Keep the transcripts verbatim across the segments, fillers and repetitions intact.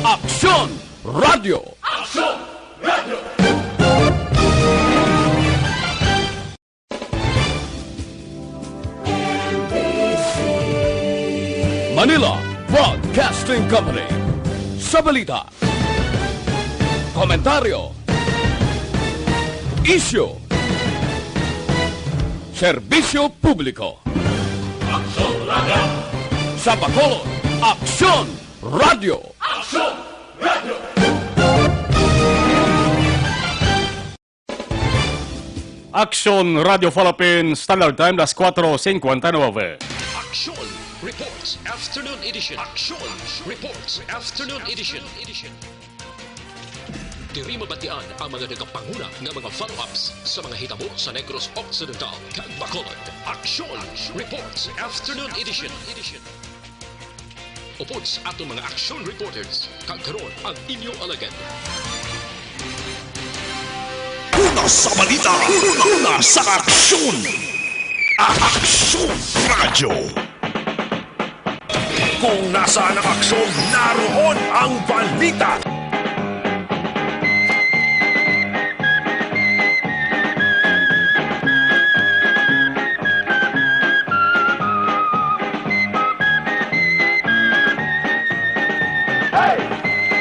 Aksyon Radio. Aksyon Radio. Manila Broadcasting Company. Sa balita, komentaryo, isyu, serbisyo publiko. Aksyon Radio. Sa Bacolod, Aksyon Radio. Aksyon Radio. Aksyon Radio Philippines, Standard Time, las cuatro cincuenta y nueve. Aksyon Reports Afternoon Edition. Aksyon Reports Afternoon Edition. Diri mabatian ang mga nagapanguna nga mga follow-ups sa mga hitabo sa Negros Occidental kag Bacolod. Aksyon Reports Afternoon Edition. Upod sa aton mga action reporters, kag karon ang inyo alagad. Una sa balita, una sa aksyon. Aksyon Radyo. Kung nasaan ang aksyon, naroon ang balita.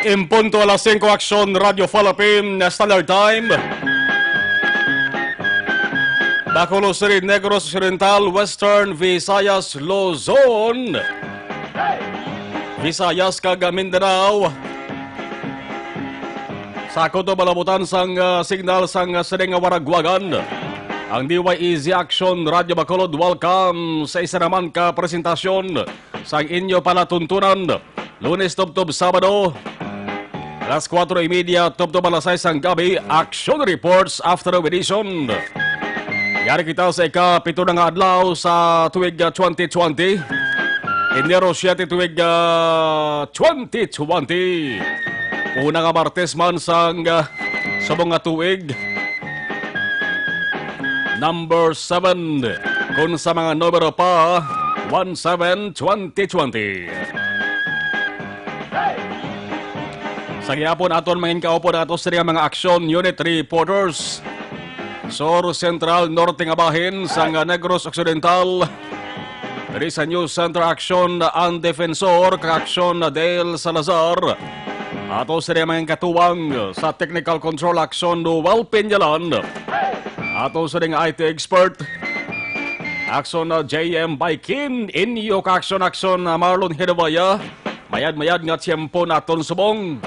En punto alas singko, Aksyon Radio Philippine Standard Time. Bacolod City, Negros Occidental, Western Visayas, Luzon, Visayas kag Mindanao. Sa kutob balabutan sang, ah, signal sang, ah, sining waragwagan, ang D Y E Z Action Radio Bacolod welcome sa isa naman ka presentasyon sang inyo palatuntunan. Lunes tubtob Sabado, alas kuwatro y media tubtob alas sais sang gabi, Action Reports Afternoon Edition. Yari kita sa ika-pito na nga adlaw sa tuig, ah, twenty twenty. Enero siete, tuig, ah, twenty twenty. Una nga Martes man sang, ah, subong nga tuig. Number seven. Kung sa mga numero pa, one seven twenty twenty. Sa gihapon aton mangin kaupod ato sa mga action unit reporters. Sur, Central, Norte nga bahin sang Negros Occidental. Diri sa News Center Action, ang Defensor, kag Action, Dale Salazar. Ato sila mga katuwang sa Technical Control Action, Noel Peñalan. Ato sila nga I T expert, Action, J M Baikin. Inyo ka Action, Action, Marlon Hinabaya. Mayad-mayad nga tiyempo naton subong.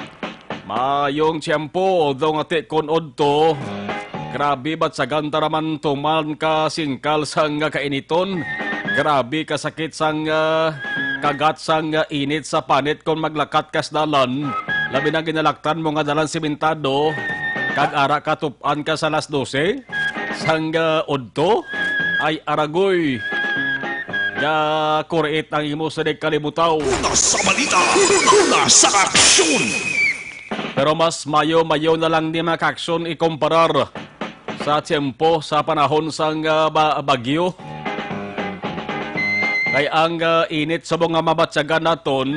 Mayong tiyempo, although nga ti kon udto, grabe batsagan ta naman tuman ka singkal sang nga kainiton. Grabe ka sakit sang, ah, kagat sang, ah, init sa panit kon maglakat ka sa dalan. Labi na ginalaktan mo nga dalan simentado, kag ara ka tup-an ka sa alas dose sang, ah, udto. Ay, aragoy. Nga kuriit ang imo sa nagkalimutaw. Una sa balita, una sa aksyon. Pero mas mayo-mayo na lang ni mga aksyon ikumparar sa tiyempo sa panahon sang, ah, ba-, bagyo. Kay ang, ah, init sa mga mabatyagan naton,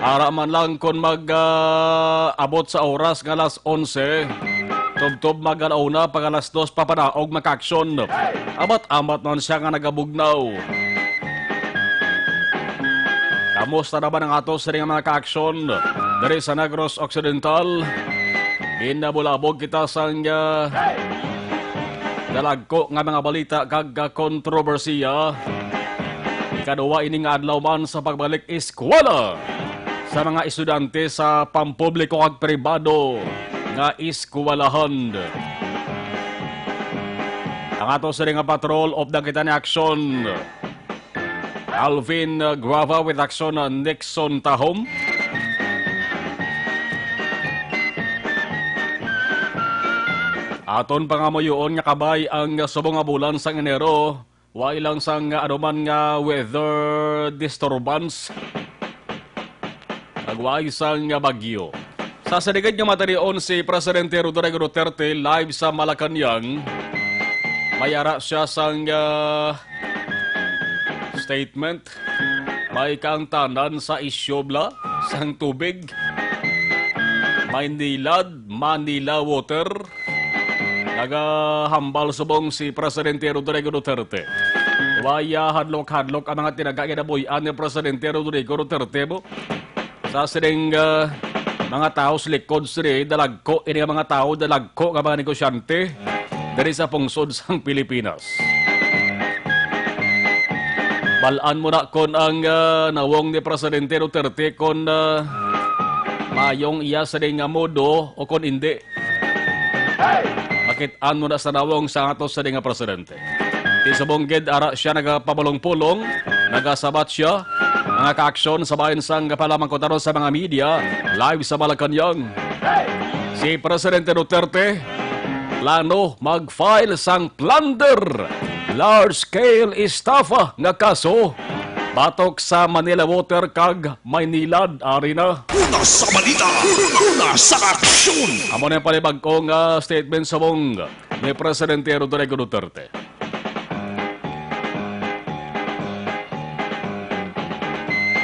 ara man lang kon mag, ah, abot sa oras nga alas onse, tubtob mag-alauna pag alas dos papanaog makaaksyon. Amat-amat man siya nga nagabugnaw. Kamusta naman ang ato sining mga kaaksyon diri sa Negros Occidental? Ginabulabog kita sang, ah, dalagko nga mga balita kag, ah, kontrobersiya. Ikaduha ini nga adlaw man sa pagbalik eskwela sa mga estudyante sa pampubliko kag pribado nga eskwelahan. Ang ato sini nga patrol, updan kita ni aksyon. Alvin, uh, Guava with aksyon, uh, Nixon Tahom. Aton pangamuyoon nga kabay ang subong nga bulan sang Enero, wa ilang sang anuman nga weather disturbance. Kag wa sang bagyo. Sa sinigad nga matinion si Presidente Rodrigo Duterte live sa Malacañang, may ara siya sang, ah, statement. May kaangtanan sa isyu bala sang tubig. Maynilad, Manila Water. Nagahambal subong si Presidente Rodrigo Duterte. Waya hadlok-hadlok ang mga tinaga ginabuy-an ni Presidente Rodrigo Duterte mo. Sa sining, ah, mga tawo sa likod sini, dalagko ini nga mga tawo, dalagko nga mga negosyante diri sa pungsod sang Pilipinas. Bal-an mo na kon ang, ah, nawong ni Presidente Duterte kon, ah, mayong iya sini nga modo o kon indi. Makit-an mo na sa nawong sa ato sini nga presidente. Ti subong gid ara sia nagapamulong-pulong, nagasabat sia, mga kaaksyon sa bahin sang kapalamangkutaron sa mga media, live sa Malacañang. Si Presidente Duterte, plano mag-file sang plunder, large-scale estafa nga kaso batok sa Manila Water kag Maynilad, ari na. Una sa balita, una sa aksyon. Amo na yung panibag-o nga statement subong ni Presidente Rodrigo Duterte.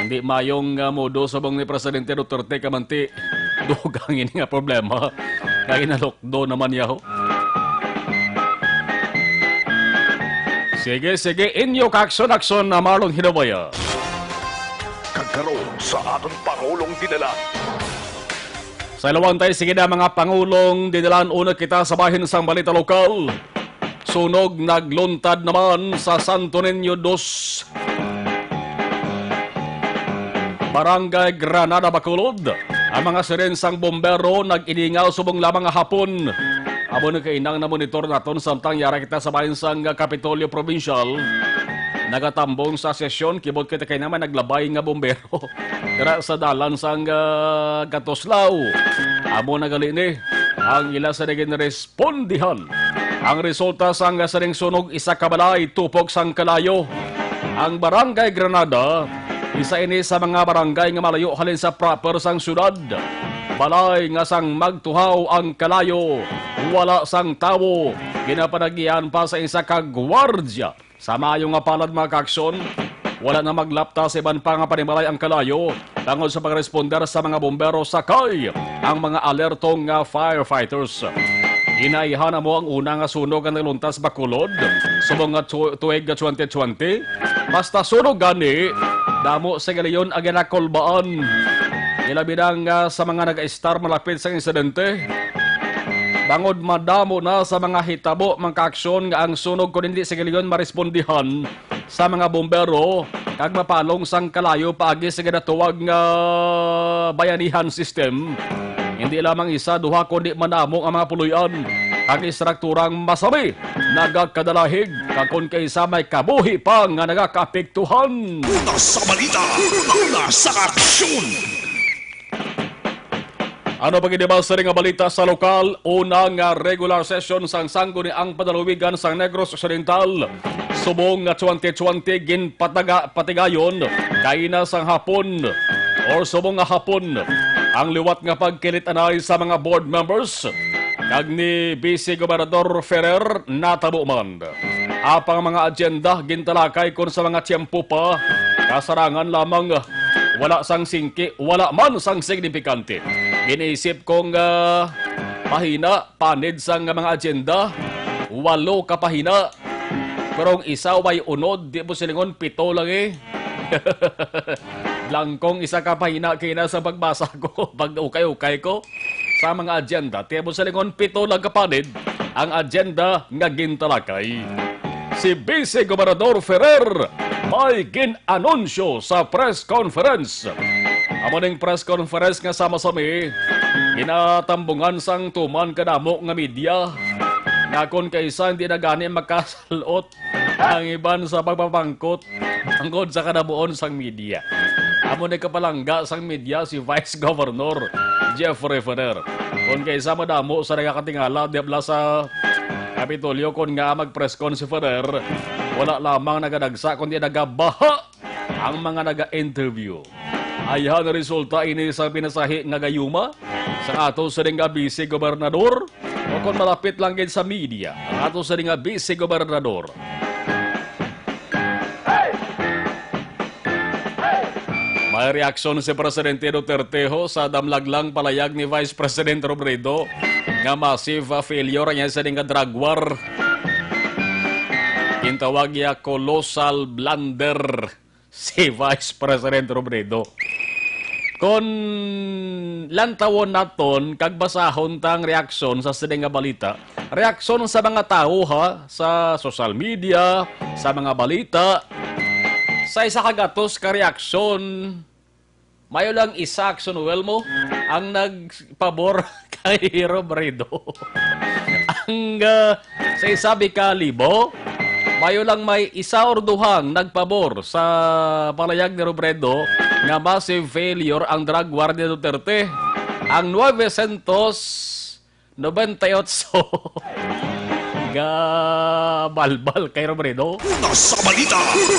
Hindi mayong, ah, modo subong ni Presidente Duterte kamanti. Dugang ini nga problema. Kay nalukdo naman niya, ho. Sige, sige, inyo kaaksyon-aksyon na Marlon Hinabaya. Kag karon sa aton Pangulong Dinala. Sa ilawantay, sige na, mga pangulong, dinilaan una kita sa bahin sang balita lokal. Sunog nagluntad naman sa Santo Niño dos, Barangay Granada, Bacolod. Ang mga siren sang bombero nag-iningaw subong lamang nga hapon. Amo na kainang na monitor naton samtang yara kita sa bahin sang Kapitolyo Provincial. Nagatambong sa sesyon, kibot kita kay naman naglabay nga bombero. Dira sa dalan sang, ah, Gatoslao. Amo na gali ni ang ila sa naging respondihan. Ang resulta sang sining sunog, isa ka balay, tupok sang kalayo. Ang Barangay Granada, isa ini sa mga barangay nga malayo halin sa proper sang syudad. Balay nga sang magtuhaw ang kalayo, wala sang tawo. Ginapanagian pa sa isa ka gwardya. Sa maayo nga palad, mga kaaksyon, wala na maglapta sa iban pa nga panimalay ang kalayo tungod sa pagresponder sa mga bombero, sakay ang mga alerto nga firefighters. Ginaihan amo ang una nga sunog nga naluntas Bacolod subong nga tu-, tuig nga twenty twenty. Basta sunog gani, damo sa galiyon ang ginakulbaan. Ilabi na nga sa mga nag-estar malapit sa insidente. Bangod madamo na sa mga hitabo, mga kaaksyon, nga ang sunog kon hindi sa galiyon marespondihan sa mga bombero kag mapalong sang kalayo paagi sa ginatawag nga bayanihan system. Hindi lamang isa, duha, kundi madamo ang mga puloy-an kag istrukturang masami nagakadalahig, kag kon kaisa may kabuhi pa nga nagakaapektuhan. Una sa balita, una sa aksyon. Ano pa gid ba sa nga balita sa lokal? Una nga regular session sang Sangguniang Panlalawigan sang Negros Occidental subong nga twenty twenty ginpataga-, patigayon kaina sang hapon or subong nga hapon ang liwat nga pagkilit-anay sa mga board members kag ni Vice Gobernador Ferrer natabo man. Apang mga agenda gintalakay kon sa mga tiyempo pa, kasarangan lamang wala sang singki, wala man sang signifikante. Giniisip kong, ah, pahina, panid sang mga agenda, walo ka pahina. Pero ang isa way unod, di mo silingon, pito lang eh. Blangkong isa ka pahina kina sa pagbasa ko, pag ukay-ukay ko sa mga agenda. Tiyan mo silingon, pito lang ka panid ang agenda nga gintalakay. Si Vice Gobernador Ferrer may gin-anunsyo sa press conference. Amo ning press conference nga sama sa mi, ginatambungan sang tuman kadamo nga media. Nga kon kaisa hindi na gani makasalot ang iban sa pagpapangkot tungod sa kadamuon sang media. Amo ni kapalangga sang media si Vice Governor Jeffrey Ferrer. Kon kaisa madamo sa nagakatingala diabla sa Kapitolyo kon nga mag-press con si Ferrer, wala lamang nagadagsa kundi nagabaha ang mga naga-interview. Ayhan resulta ini sa pinasahi nga gayuma sa ato sining nga Vice Gobernador, o kon malapit lang gid sa media, ang ato sining nga Vice Gobernador. Ang reaksyon si Presidente Duterte ho sa damlaglang palayag ni Vice President Robredo nga massive, ah, failure niya sa nga drug war. Gintawag niya colossal blunder si Vice President Robredo. Kon lantawon naton kag basahon ta ang reaksyon sa sini nga balita, reaksyon sa mga tawo, ha, sa social media, sa mga balita, sa isa ka gatos ka reaksyon, mayo lang isa, Akson Welmo, ang nagpabor kay Robredo. Ang, ah, sa isa ka libo, mayo lang may isa or duhang nagpabor sa palayag ni Robredo nga massive failure ang drug war ni Duterte. Ang novecientos noventa y ocho gabalbal kay Robredo. Una sa balita,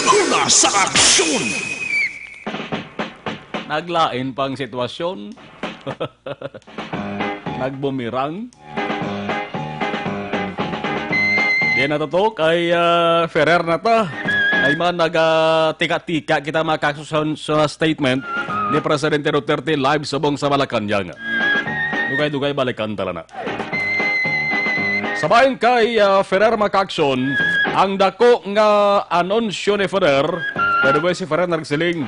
una sa aksyon. Naglain pang sitwasyon. Nagbumirang. Di na to, to, kay, ah, Ferrer na ta. Ay man, nagatika-tika kita, mga kaksusan, sa statement ni Presidente Duterte live subong sa Malacañang. Dugay-dugay, balikan tala na. Sa bahin kay, ah, Ferrer, mga kaaksyon, ang dako nga anunsyo ni Ferrer, by the way, si Ferrer nagsiling,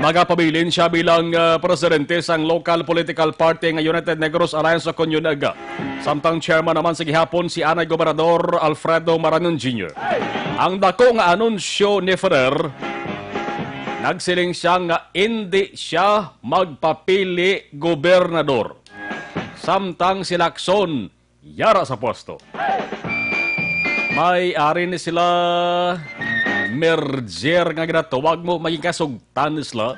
magapabilin siya bilang, ah, presidente sang local political party nga United Negros Alliance o kon UNEG. Samtang chairman naman sa gihapon si anay Gobernador Alfredo Marañon Junior. Ang dako nga anunsyo ni Ferrer, nagsiling siya nga indi siya magpapili gobernador. Samtang si Lacson yara sa pwesto. May ari ni sila merger nga ginatawag mo, may kasugtan ni sila.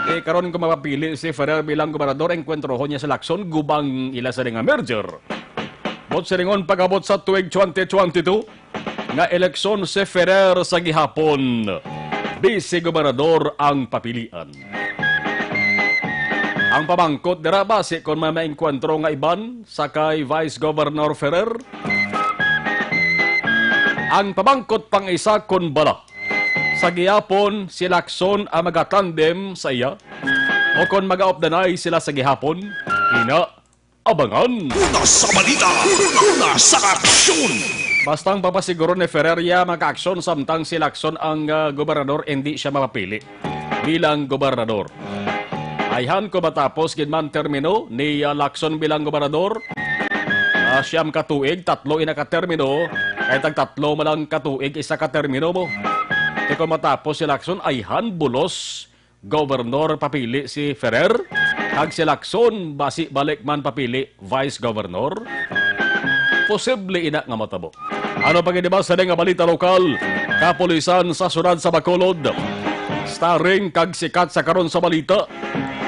Eh, karon kung mapapili si Ferrer bilang gobernador, engkwentrohon niya si Lacson, gubang ila sa nga merger. Buot silingon, pag-abot sa tuig twenty twenty-two, nga eleksyon si Ferrer sa gihapon, Vice Gobernador ang papilian. Ang pamangkot dira, basi kon may maengkwentro nga iban sa kay Vice Governor Ferrer. Ang pamangkot pang isa kon bala sa gihapon si Lacson ang magatandem sa iya o kon mag-aopdanay sila sa gihapon, ina, abangan. Una sa balita, una sa aksyon. Basta ang papasiguro ni Ferrer ya makaaksyon samtang si Lacson ang, ah, gobernador, hindi siya mapapili bilang gobernador. Ayhan ko matapos gid man termino ni, ah, Lacson bilang gobernador. Ah, siyam ka tuig, tatlo ina ka termino. Kay tag tatlo man lang ka tuig, isa ka termino mo. Kay kung matapos si Lacson, ayhan bulos gobernador papili si Ferrer, kag si Lacson basi balik man papili vice governor? Posible ina nga matabo. Ano pa gid ba sa nga balita lokal? Kapulisan sa siyudad sa Bacolod. Starring kag sikat sa karon sa balita.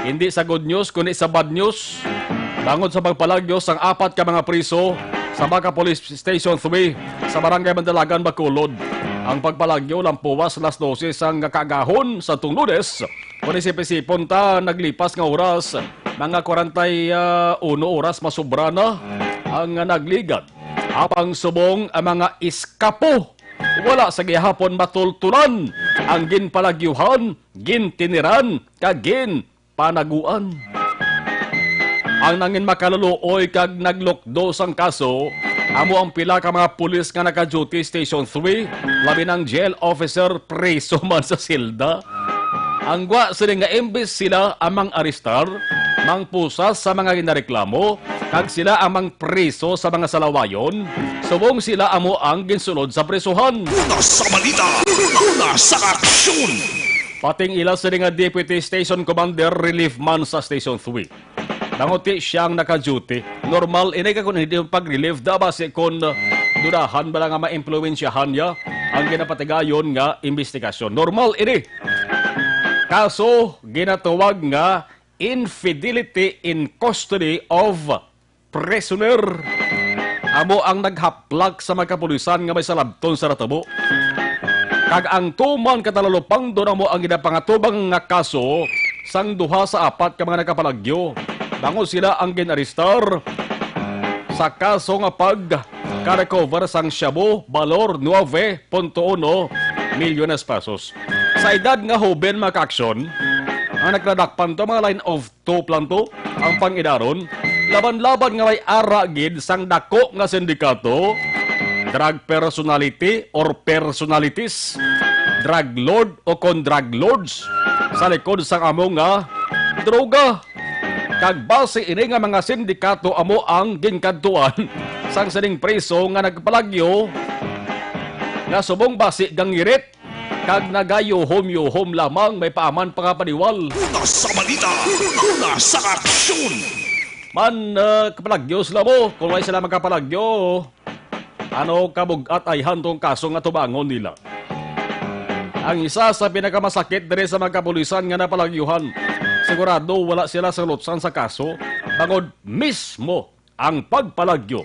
Hindi sa good news, kundi sa bad news. Bangod sa pagpalagyo sang apat ka mga priso sa Baca Police Station three sa Barangay Mandalagan, Bacolod. Ang pagpalagyo lampuwas las dose sang kaagahon sa tong Lunes. Kung isip-isipon ta, naglipas nga oras, mga kwarenta y uno oras masobra na ang nagligad. Apang subong ang mga iskapo, wala sa gihapon matultulan ang ginpalagyuhan, gintiniran, kag ginpanaguan. Ang nangin makaluluoy kag naglukdo sang kaso amo ang pila ka mga pulis nga naka-duty Station three, labi nang jail officer, preso man sa selda. Ang gwa sini nga imbis sila ang mang-arestar, mangpusas sa mga ginareklamo, kag sila ang mangpreso sa mga salawayon, subong sila amo ang ginsulod sa presohan. Una sa balita, una sa aksyon. Pating ila sini nga Deputy Station Commander, relief man sa Station three. Nanguti siyang naka-duty. Normal ini ka kung hindi pag-relieve da basi kung dudahan ba lang nga maimpluwensyahan niya ang ginapatigayon nga imbestigasyon. Normal ini. Kaso ginatawag nga infidelity in custody of prisoner. Amo ang naghaplak sa mga kapulisan nga may salabton sa natabo. Kag ang tuman katalulupangdon amo ang ginapangatubang nga kaso sang duha sa apat ka mga nakapalagyo. Bangod sila ang gin-arestar sa kaso nga pagka-recover sang shabu, balor nuebe punto uno milyones pesos. Sa edad nga hoben, mga kaaksyon, ang nagradakpan to, mga line of two plan to, ang pangidaron, laban-laban nga may ara gid sang dako nga sindikato, drug personality or personalities, drug lord o kon drug lords, sa likod sang amo nga droga. Kag basi ini nga mga sindikato amo ang ginkadtuan sang sining preso nga nagpalagyo nga subong basi gangirit kag nagayuhom-yuhom lamang, may paaman pa nga paniwal. Una sa balita, una sa aksyon. Man, ah, kapalagyo sila mo. Kung may sila magkapalagyo, ano kabug-at ayhan tong kaso nga tubangon nila? Ang isa sa pinakamasakit diri sa mga kapulisan nga napalagyuhan, sigurado wala sila sa lutsan sa kaso, bangod mismo ang pagpalagyo.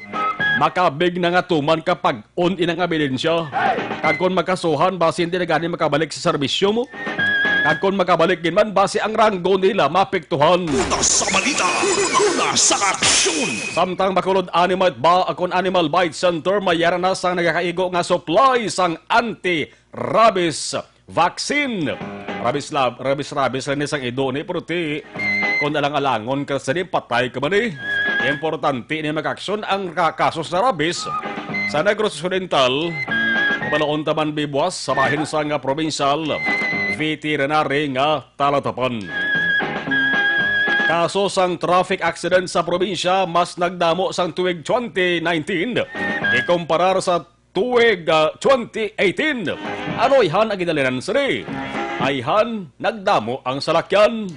Makabig na nga tuman kapag on inang ebidensya. Kag kon makasuhan, basi hindi na gani makabalik sa serbisyo mo. Kag kon makabalik gid man, basi ang ranggo nila mapektuhan. Una sa balita, una sa aksyon. Samtang Bacolod Animal ba akon Animal Bite Center, mayara na sang nagakaigo nga supply sang anti-rabies vaccine. Rabies lab, rabies, rabies lang ni sang ido ni, pero ti, kung alang-alangon ka sa ni, patay ka man eh. Importante ni mag-aksyon ang ka-, kaso sa rabies sa Negros Occidental. Balaon taman bibuas sa bahin sa nga provincial veterinary nga talatapan. Kaso sang traffic accident sa probinsya mas nagdamo sang tuig twenty nineteen ikumparar sa tuig, ah, twenty eighteen. Ano ayhan ang ginalinan sini? Ayhan nagdamo ang salakyan.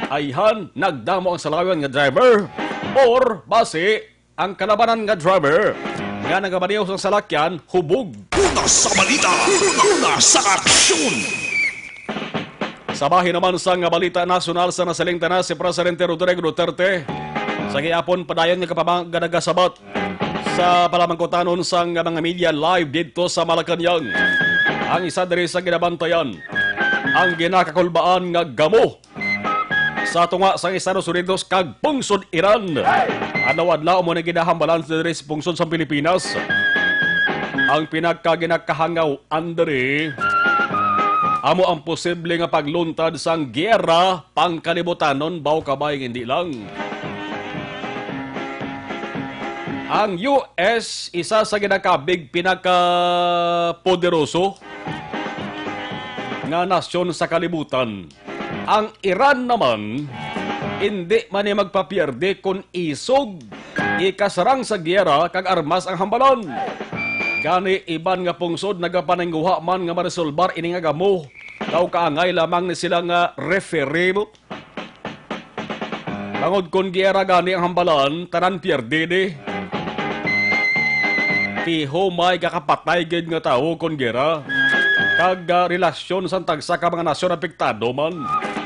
Ayhan nagdamo ang salawan nga driver. Or basi ang kalabanan nga driver nga nagabaliw sa salakyan hubog. Una sa balita, una sa aksyon. Sa bahin naman sang balita nasyonal, sa nasiling tana si Presidente Rodrigo Duterte sa gihapon padayon nga kapamang-, nga nagasabat sa palamangkutanon sang mga media live didto sa Malacañang. Ang isa diri sa ginabantayan, ang ginakakulbaan nga gamo sa tunga sang Estados Unidos kag pungsod Iran. Adlaw-adlaw mo na ginahambalan diri sa pungsod sa Pilipinas. Ang pinagkaginakahangaw-an diri amo ang posible nga pagluntad sang giyera pangkalibutanon, baw kabay nga hindi lang. Ang U S, isa sa ginakabig pinakapoderoso nga nasyon sa kalibutan. Ang Iran naman, indi man ni magpapierde kon isog ikasarang sa giyera kag armas ang hambalan. Gani, iban nga pungsod nagapaninguha man nga maresolbar ini nga gamo, daw kaangay lamang ni sila nga referee mo. Bangod kon giyera gani ang hambalan, tanan pierde ni. Piho may kakapatay gid nga tawo kon giyera. Kag, ah, relasyon sang tagsa ka mga nasyon apektado man.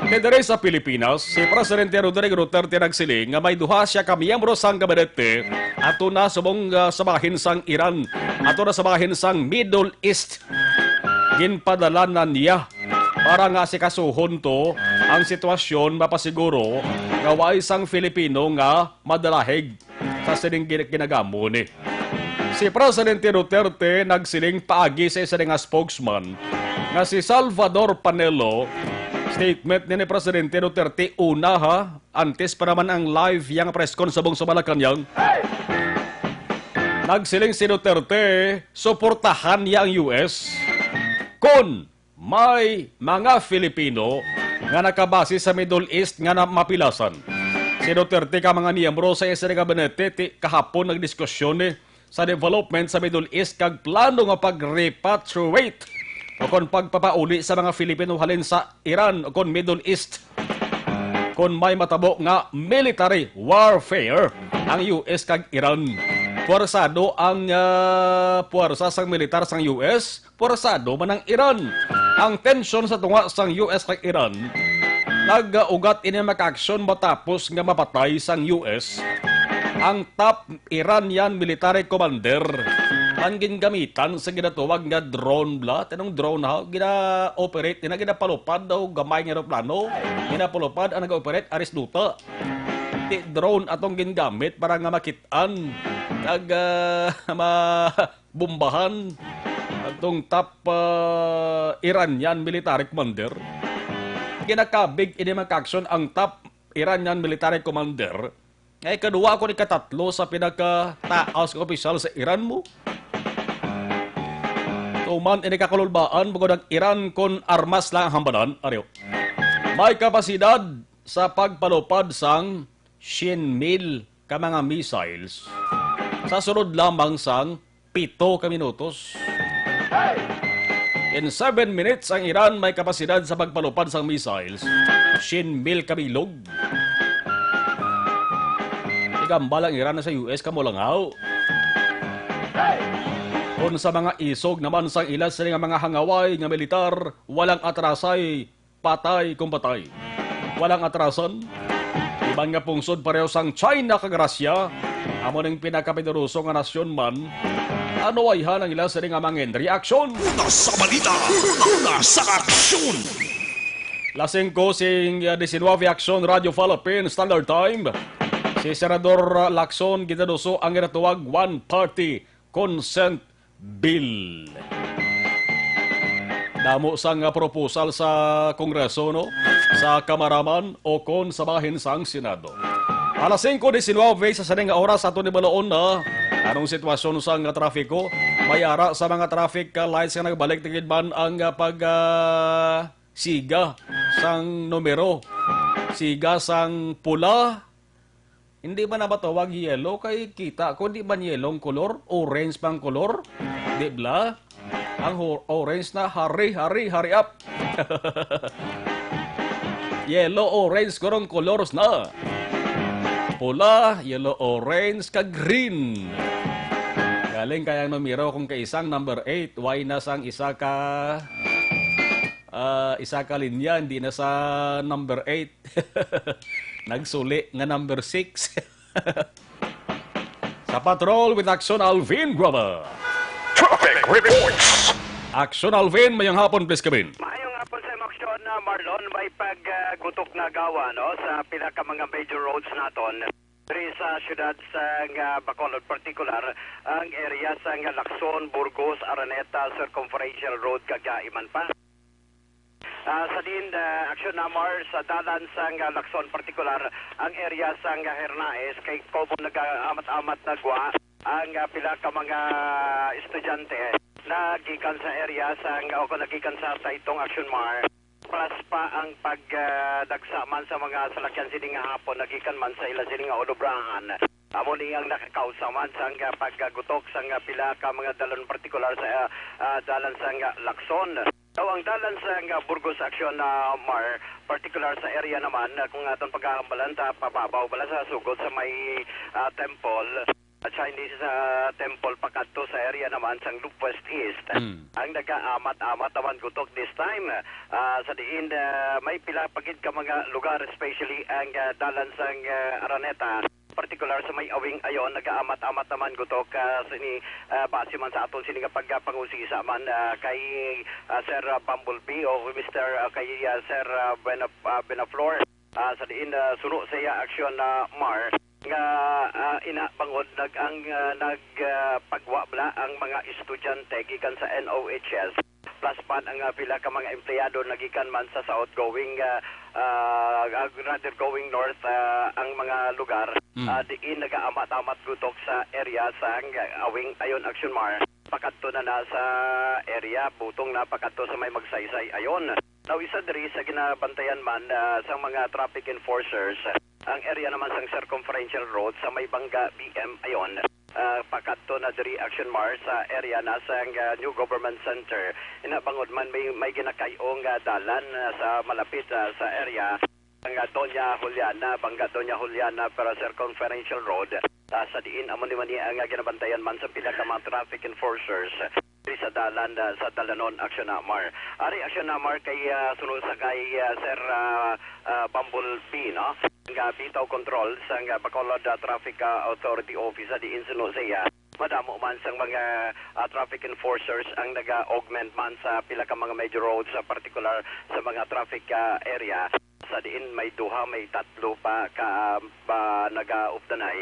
Kay diri sa Pilipinas, si Presidente Rodrigo Duterte nagsiling nga may duha siya ka miyembro sang gabinete ato na subong, ah, sa bahin sang Iran, ato na sa bahin sang Middle East. Ginpadala na niya para nga asikasuhon to ang sitwasyon, mapasiguro nga way sang Filipino nga madalahig sa sining gin-, ginagamo ni. Si Presidente Duterte nagsiling paagi sa isa nga spokesman nga si Salvador Panelo. Statement ni, ni Presidente Duterte una, ha, antes pa naman ang live yang press con subong sa Malacañang. Nagsiling si Duterte, suportahan niya ang U S kon may mga Filipino nga nakabase sa Middle East nga na mapilasan. Si Duterte kag mga miyembro sa isa nga gabinete ti kahapon nagdiskusyon ni sa development sa Middle East kag plano nga pag-repatriate o kon pagpapauli sa mga Filipino halin sa Iran o kon Middle East. Kon may matabo nga military warfare ang U S kag Iran, puwersado ang, ah, puwersa sang militar sang U S, puwersado man ang Iran. Ang tensyon sa tunga sang U S kag Iran nag-ugat ini makaaksyon matapos nga mapatay sang U S ang top Iranian military commander. Ang gingamitan sa ginatawag nga drone bala. Tinong drone, ha? Gina-operate, gina-, ginapalupad daw gamay nga eroplano. Ginapalupad ang nag-operate, aris duta. Ti drone atong gingamit para nga makit-an. Kag, ah, ma-, bombahan. tong top, ah, Iranian military commander. Ginakabig ini mga aksyon ang top Iranian military commander. Nga ikaduha kon ikatatlo sa pinakataas nga opisyal sa Iran mo. Tuman ini kakululbaan, bukod ang Iran kon armas lang ang hambanan, ariyo. May kapasidad sa pagpalupad sang syen mil ka mga missiles sa sulod lamang sang pito ka minutos. In seven minutes, ang Iran may kapasidad sa pagpalupad sang missiles syen mil ka bilog. Igambal ang Iran na sa U S kamo lang haw. Kung sa mga isog naman sang ila sila nga mga hangaway nga militar, walang atrasay, patay kung patay. Walang atrasan. Iban nga pungsod pareho sang China kag Russia, amo ning pinakapoderoso nga nasyon man, ano ayhan ang ila sini nga mga reaksyon? Una sa balita, una sa aksyon. Lasing ko sing uh, diecinueve Aksyon Radio Philippine Standard Time. Si Senador uh, Lacson ginaduso ang ginatuwag one party consent bill. Damo sang proposal sa Kongreso, no? Sa Kamara man o kon sa bahin sang Senado. Alas singko diecinuebe sa sini nga oras, aton ibaloon na anong sitwasyon sa nga trafiko. May ara sa mga traffic, ah, lights nga nagbalik, tigid man ang, ah, pag, ah, siga sang numero. Siga sang pula, hindi man na matawag yellow kay kita ko, di man yellow ang kolor, orange pang kolor, di bla? Ang ho- orange na, hurry, hurry, hurry up. Yellow, orange, kurong colors na. Pula, yellow, orange, ka green. Galing kaya ang numero kung kaisang number eight, why na sang isa ka, ah, isa ka linya, hindi na sa number eight. Nagsuli nga number six. Sa Patrol with Action Alvin Guava. Traffic reports. Action Alvin, mayong hapon, please come in. Maayong hapon sa imo, Aksyon, na Marlon. May paggutok na gawa, no, sa pila ka mga major roads naton. Diri sa siyudad sa nga Bacolod, partikular ang area sa nga Lacson, Burgos, Araneta, Circumferential Road, kag iban pa. Ah, sa din, ah, Aksyon Namar, sa dalan sang, ah, Lacson, partikular ang area sang, ah, Hernaez, kay common nagaamat-amat na gwa ang, ah, pila ka mga estudyante na gikan sa area sang, o kung nagikan sa Taytong, Aksyon Mar. Plus pa ang pag, ah, dagsa man sa mga salakyan sini nga hapon, nagikan man sa ila sini nga olobrahan. Amo ni ang nakakausa man sang, ah, pagkagutok sang, ah, pila ka mga dalan, partikular sa, ah, ah, dalan sang, ah, Lacson. Daw ang dalan sang, ah, Burgos, Aksyon, ah, Mar, partikular sa area naman, ah, kung aton paghahambalan sa pababaw bala sa sugod sa may, ah, temple, ah, Chinese, ah, temple pakadto sa area naman sang Loop West East. Mm. Ang nagaamat-amat naman gutok this time, ah, sa diin, ah, may pila pa gid ka mga lugar, especially ang, ah, dalan sang, ah, Araneta. Partikular sa may Awing Ayon, nagaamat-amat naman gutok, ah, sini, ah, base man sa aton sini nga pagpangusisa man, ah, kay, ah, Sir, ah, Bumblebee o Mister, ah, kay, ah, Sir, ah, Buena-, ah, Benaflor. Ah, sa diin, ah, suno sa iya aksyon na Mar nga, ah, ina bangod nag ang, ah, nag, ah, pagwa bala ang mga estudyante gikan sa N O H S. Plus pa ang, ah, pila ka mga empleyado nagikan man sa, sa outgoing, ah, ah, ah, rather going north, ah, ang mga lugar. Mm. Ah, diin nagaamat-amat gutok sa area sa, ah, Awing Ayon, Aksyon Mar, pakadto na na sa area, butong na pakadto sa may Magsaysay Ayon. Now, isa diri sa ginabantayan man, ah, sang mga traffic enforcers, ang area naman sang Circumferential Road sa may Bangga B M Ayon, ah, pakadto na diri, Aksyon Mar, sa area na sang, ah, New Government Center. Ina bangod man may, may ginakay-ong, ah, dalan, ah, sa malapit, ah, sa area nga Doña Juliana, Bangga Doña Juliana, pero Circumferential Road. Ah, sa diin, amo ni man ni ang, ah, ginabantayan man sa pila ka mga traffic enforcers diri sa dalan, ah, sa Dalanon, Aksyon Namar. Ari, Aksyon Namar, kay, ah, suno sa kay, ah, Sir, ah, ah, Bumblebee, no? Nga bitaw control sa nga Bacolod, ah, Traffic, ah, Authority Office, sa diin suno sa iya. Madamo man sang mga, ah, traffic enforcers ang naga-augment man sa pila ka mga major roads, sa partikular sa mga traffic, ah, area. Sa diin may duha, may tatlo pa ka, ah, naga-updanay.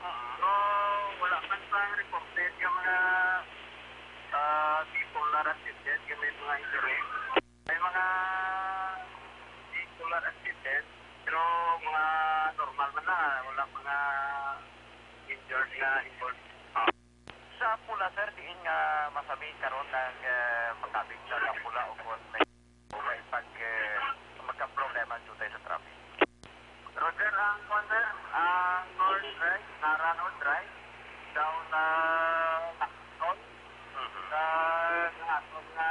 Pero wala man pa reported nga mga, ah, bipolar accident nga may mga injury. May mga bipolar accident, pero mga normal man na, wala mga injured nga involved. Sa pula, sir, diin nga masami karon nag, eh, makabig sa pula o kon may, o may pag, eh, magkaproblema due sa traffic? Roger, ang kuwan, sir, ang North Drive, Nara North Drive, down na Lacson, Mhm. sa, sa aton nga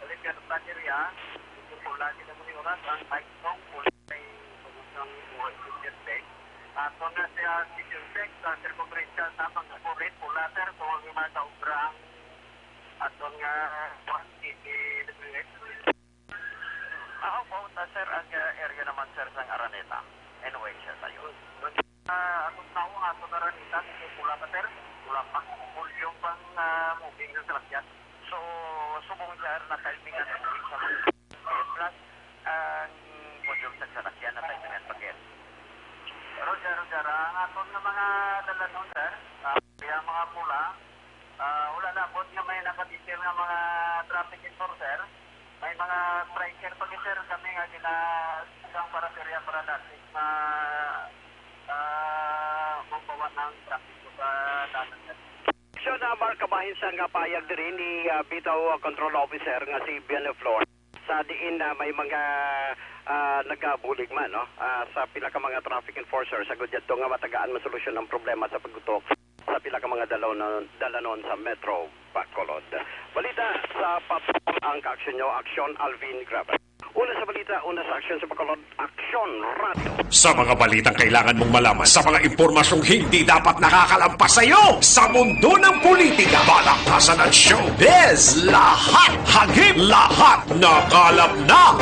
Libertad area, ito pula, kita mo yung oras, ang Taisong, pula, ay, kung gusto ang buhay, sir, sir, ato na siya, si Junsex, sa circumferential sa pagkapulit, pula, sir, kung ang mga kaobra ang aton nga, City W S. Ah, how about, ah, sir, ang, ah, area naman, sir, sang Araneta? Anyway, sir, tayo. Ah, atong tao nga ato na rin isa, medyo pula pa, sir. Pula pa. Volume pang, ah, moving ng salakyan. So, subong, sir, na timing ang moving sa mga plus ang volume sa salakyan na timing ang pag-air. Roger, Roger. Ang aton nga mga dalanon, sir, ah, yung mga pula, ah, wala na abot nga may nakadetail nga mga traffic enforcer. May mga striker pa, sir, kami nga gina-, isang para sa area para dati na, ah, magbawa ng traffic sa dagat, sir. Aksyon, ah, Mark, kabahin sa nga payag diri ni, ah, bitaw, ah, control officer nga si Bianflor, sa diin na may mga, ah, nagabulig man, no? Ah, sa pila ka mga traffic enforcer, sa gudyato nga matagaan masolusyon ang problema sa pag-utok sa pila ka mga dalaw-, dalanon sa Metro Bacolod. Balita sa Patrol ang kaaksyon nyo, Aksyon Alvin Graver. Una sa balita, una sa aksyon sa Bacolod, Aksyon Radyo. Sa mga balitang kailangan mong malaman, sa mga impormasyong hindi dapat nakakalampas sa iyo, sa mundo ng politika, balaktasan at showbiz, lahat hagip, lahat nakalap na.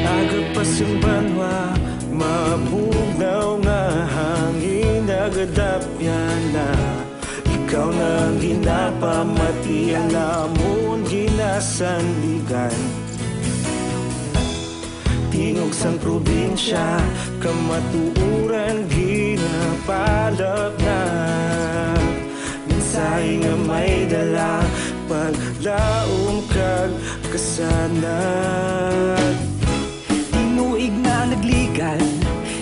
Aga pa sang banwa, mabugnaw nga hangin, nagadapyan na. Ikaw na ang ginapamati, ang amon ginasandigan. Tingog sang probinsya, kamatuoran ginapalapnag. Mensahe nga may dala, paglaom kag kasanag. Tinuig na nagligan,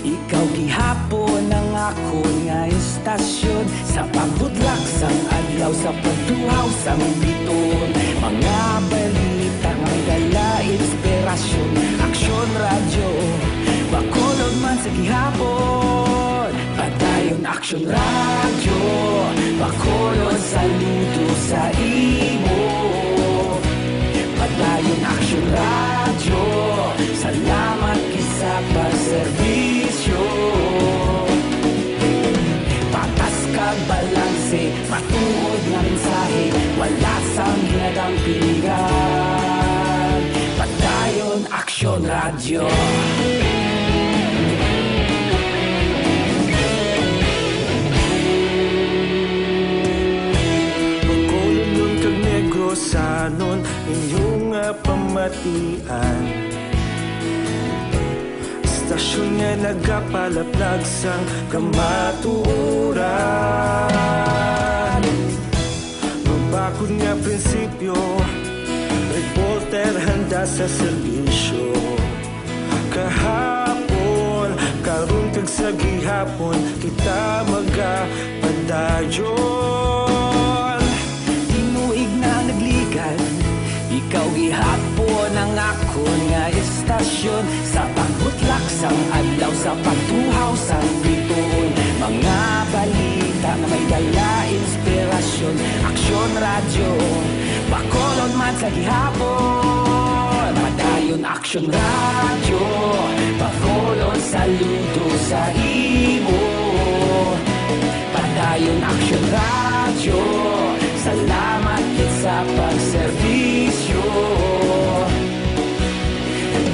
ikaw gihapon ang akon nga istasyon. Sa pagbutlak sang adlaw, sa pagtuhaw sang biton, mga balita nga may dala inspirasyon. Aksyon Radyo, Bacolod man sa gihapon. Padayon Aksyon Radyo, Bacolod, saludo sa imo. Padayon Aksyon Radyo, salamat gid sa pagserbisyo. Patas kag balanse, matuo Pilihan, Padayon Aksyon Radyo. Bacolodnon kag Negrosanon, inyo nga pamatian. Istasyon nga nagapalaplag sang kamatuoran. Mabakod nga prinsipyo, reporter handa sa serbisyo. Kahapon, karon kag sa gihapon, kita magapadayon. Tinuig na nagligad, ikaw gihapon ang akon nga istasyon. Sa pagbutlak sang adlaw, sa pagtuhaw sang bituon, mga balita nga may dala inspirasyon. Aksyon Radyo, Bacolod man sa gihapon. Padayon Aksyon Radyo, Bacolod saludo sa imo. Padayon Aksyon Radyo, salamat gid sa pagserbisyo.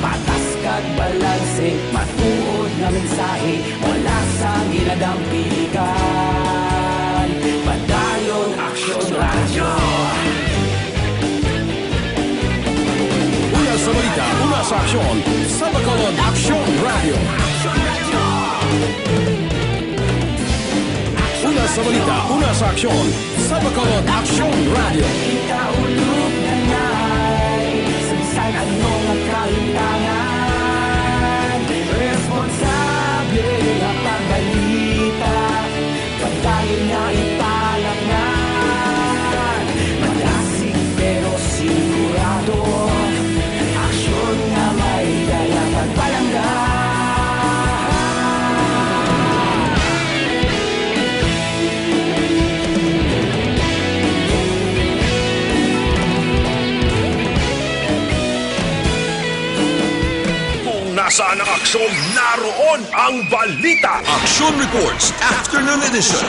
Patas kag balanse, matuod nga mensahe, wala sang ginadampiligan. Padayon Aksyon Radyo. Una sa balita, una sa aksyon, sa Bacolod Aksyon Radyo. Una sa balita, una sa aksyon, sa Bacolod Aksyon Radyo. Kita ulog na nay, sa bisan ano nga kalimtangan, responsable nga pagbalita, padayon nga ipalapngan. Madasig pero sigurado, aksyon nga may dala pagpalangga. Kung nasaan ang aksyon, naroon ang balita. Aksyon Reports, Afternoon Edition.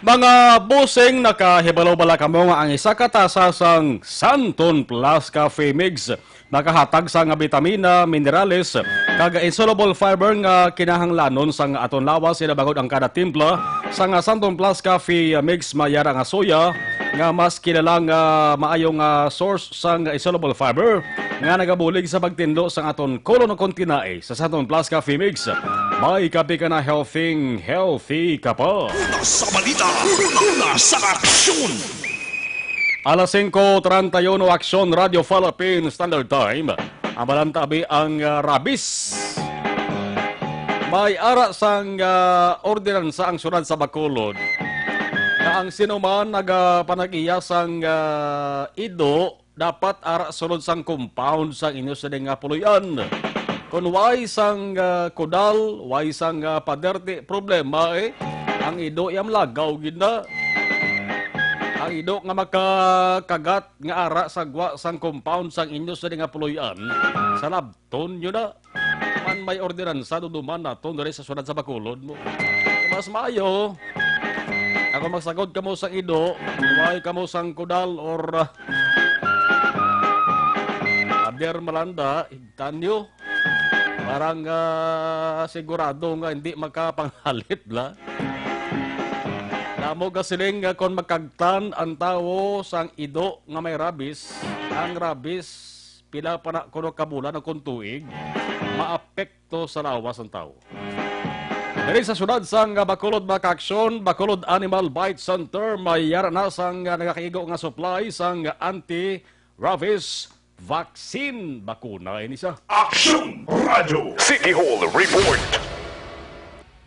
Mga bossing, nakahibalo bala kamo nga ang isa ka tasa sang Santon Plus Coffee Mix nakahatag sang bitamina, minerales, kag insoluble fiber nga kinahanglanon sang aton lawas, sila bangod ang kada timpla sang Santon Plus Coffee Mix may ara nga soya, nga mas kilala nga maayo nga source sang insoluble fiber nga nagabulig sa pagtinlo sang aton kolon ukon tinai. Sa Santon Plus Coffee Mix, may kape ka na, healthy, healthy ka pa. Una sa balita, una sa aksyon. Alas singko treinta y uno, Aksyon Radyo Philippine Standard Time. Ang balanta abi ang, ah, rabies. May ara sang, ah, ordinansa ang siyudad sa Bacolod nga ang sino man nagapanag-iya sang, ah, ido dapat ara sulod sang compound sang inyo sini nga puloy-an. Kon way sang, ah, kudal, way sang, ah, pader, di problema, eh. Ang ido, iyam lagaw gid na. Ang ido nga makakagat nga ara sa gwa sang compound sang inyo sini nga puloy-an, salabton nyo na. Man may ordinansa, duduman naton diri sa siyudad sa Bacolod mo. Mas maayo, ako magsagod kamo sang ido, way kamo sang kudal or, ah, pader, malanda, higtan nyo. Parang, ah, sigurado nga hindi makapanghalit la. Damo gasiling nga kon makagtan ang tawo sang ido nga may rabies, ang rabies, pila pa na kuno ka bulan o kon tuig, maapekto sa lawas ang tawo. Diri sa siyudad sang Bacolod, mga kaaksyon, Bacolod Animal Bite Center, may ara na sang nagakaigo nga supply sang anti-rabies vaccine. Bakuna ini sa Aksyon Radyo. City Hall Report.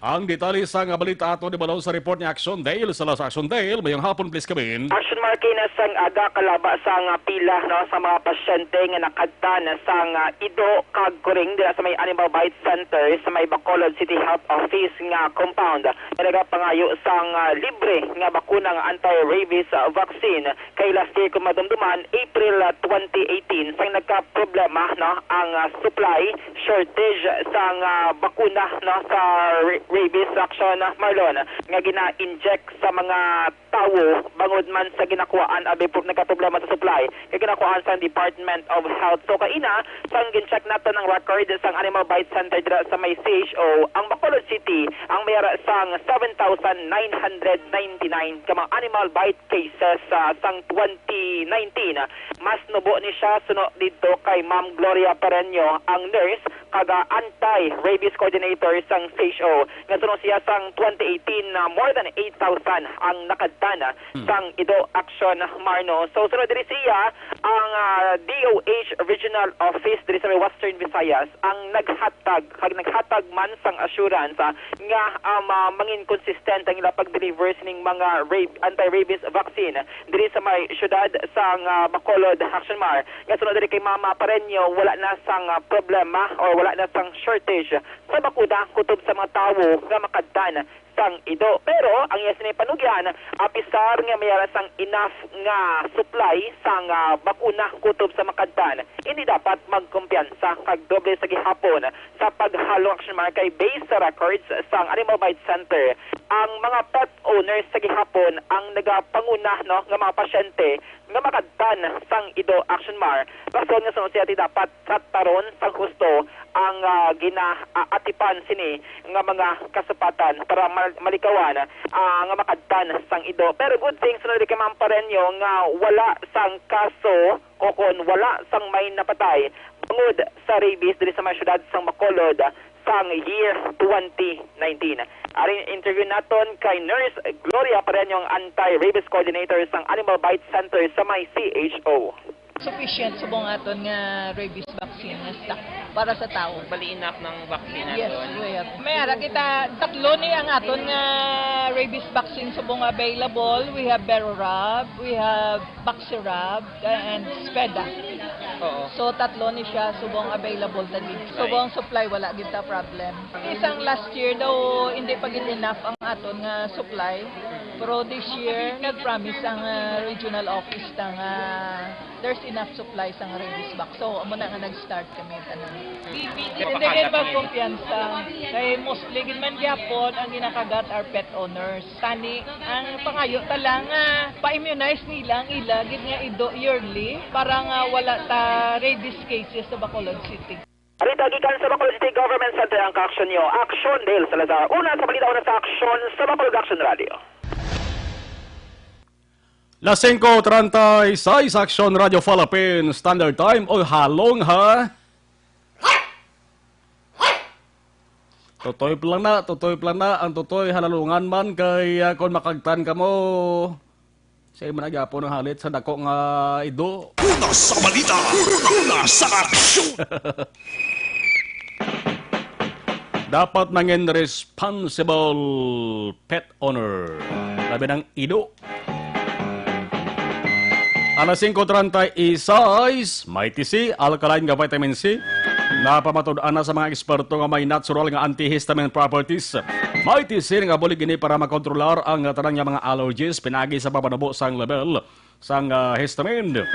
Ang detalye sang balita aton ibalon sa report ni Action Dale. Sa Las Action Dale, mayong hapon, please come in. Action Marquina, sang aga kalaba sang pila, no, sa mga pasyente nga nakagtan sang ido kag kuring dira sa may Animal Bite Center sa may Bacolod City Health Office nga compound. Nga nagapangayo sang, ah, libre nga bakuna nga anti-rabies, ah, vaccine. Kay last year, kung madumduman, April, ah, twenty eighteen, sang nagkaproblema, no, ang, ah, supply shortage sang, ah, bakuna, no, sa re-, rabies vaccine, Marlon, nga gina-inject sa mga tawo bangod man sa ginakuhaan abi po nagkaproblema sa supply nga ginakuhaan sa Department of Health. So kaina, sang gin-check naton ang record sang Animal Bite Center dira sa may C H O, ang Bacolod City ang may ara sang seven thousand nine hundred ninety-nine ka mga animal bite cases sa sang twenty nineteen. Mas nubo ni siya suno didto kay Ma'am Gloria Pereño, ang nurse kag anti-rabies coordinator sang C H O, nga suno siya sang twenty eighteen na more than eight thousand ang nakadtan sang ido action, Marno. So, sunod diri siya ang, ah, D O H Regional Office diri sa may Western Visayas ang naghatag, kag naghatag man sang assurance, ah, nga, um, ah, mangin consistent ang ila pag-deliver sining mga rab-, anti-rabies vaccine diri sa may syudad sang, ah, Bacolod, Action Mar. Nga sunod diri kay Mama Pareño, wala na sang, ah, problema or wala na sang shortage sa bakuna kutob sa mga tawo nga makadtan sang ido. Pero ang iya sini panugyan, apisar nga may ara sang enough nga supply sang, ah, bakuna kutob sa makadtan, hindi dapat magkumpiyansa kag doble sa gihapon sa paghalong, Action Mar, kay based sa records sang Animal Bite Center, ang mga pet owners sa gihapon ang nagapanguna, no, nga mga pasyente nga makadtan sang ido, Action Mar. Rason nga suno siya ti dapat trataron sang husto ang, ah, ginaatipan sini nga mga kasapatan para mal-, malikawan, ah, nga makadtan sang ido. Pero good thing, sunod kay Ma'am Pareño, nga wala sang kaso o kon wala sang may napatay bangod sa rabies diri sa mga syudad sang Bacolod sang year twenty nineteen. Ari interview naton kay Nurse Gloria Pareño, ang anti-rabies coordinator sang Animal Bite Center sa may C H O. Sufficient subong aton nga rabies vaccine nga stock para sa tao. Bali, enough ng vaccine Yes, aton. We have. May ara kita, tatlo ni ang aton nga rabies vaccine subong available. We have Berorab, we have Baxirab, and Speda. Oo. So, tatlo ni siya subong available ta gid. Right. Subong supply, wala gid ta problem. Isang last year daw, hindi pa gid enough ang aton nga supply. Pero this year, nag-promise ang, ah, regional office ta nga there's enough supply sang rabies vac. So, amo na nga nag-start kami tanan. Hindi gid magkumpiyansa. Kay mostly gid man gyapon ang ginakagat are pet owners. Tani, ang pangayo ta lang nga pa-immunize nila ang ila gid nga ido yearly para nga wala ta rabies cases sa Bacolod City. Balita gikan sa Bacolod City Government Center ang kaaksyon niyo. Aksyon, Dale Salazar. Una sa balita, una sa aksyon sa Bacolod Action Radio. Las singko treinta y seis, Action Radio Philippines Standard Time. O halong ha. Tutoy pa lang na, tutoy pa lang na. Ang tutoy halalungan man kay, ah, kung makagtan ka mo, siya man gyapon ang halit sa dako nga ido. Una sa balita, una sa aksyon. Dapat mangin responsible pet owner. Labi ng ido. Alas singko treinta y seis, Mighty C, alkaline nga vitamin C. Napamatud-an na sa mga eksperto nga may natural nga antihistamine properties. Mighty C nga bulig ini para makontrolar ang tanan nga mga allergies, pinaagi sa pagpanubo sang level sang, ah, histamine.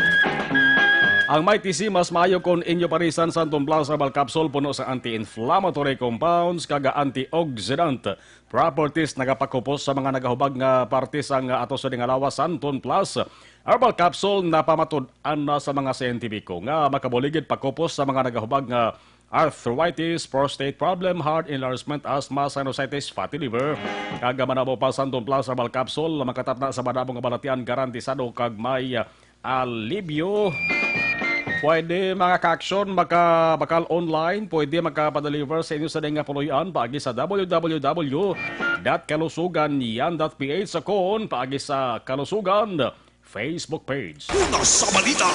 Ang Mighty C mas maayo kon inyo parisan sa Santon Plus Herbal Capsule, puno sa anti-inflammatory compounds kag antioxidant properties, nagapakupos sa mga nagahubag nga parte sang ato sa dingalawa Santon Plus Herbal Capsule. Napamatud-an na sa mga siyentipiko nga makabuligid pakupos sa mga nagahubag nga arthritis, prostate problem, heart enlargement, asthma, sinusitis, fatty liver, kag manabo pa. Santon Plus Herbal Capsule, makatapna sa madamo nga balatian, garantisado kag may alibyo. Pwede, mga ka-action, makabakal online. Pwede makapadeliver sa inyo sa nga puloy-an paagi sa w w w dot kalusugan yan dot p h, kon paagi sa Kalusugan Facebook page. Una sa balita,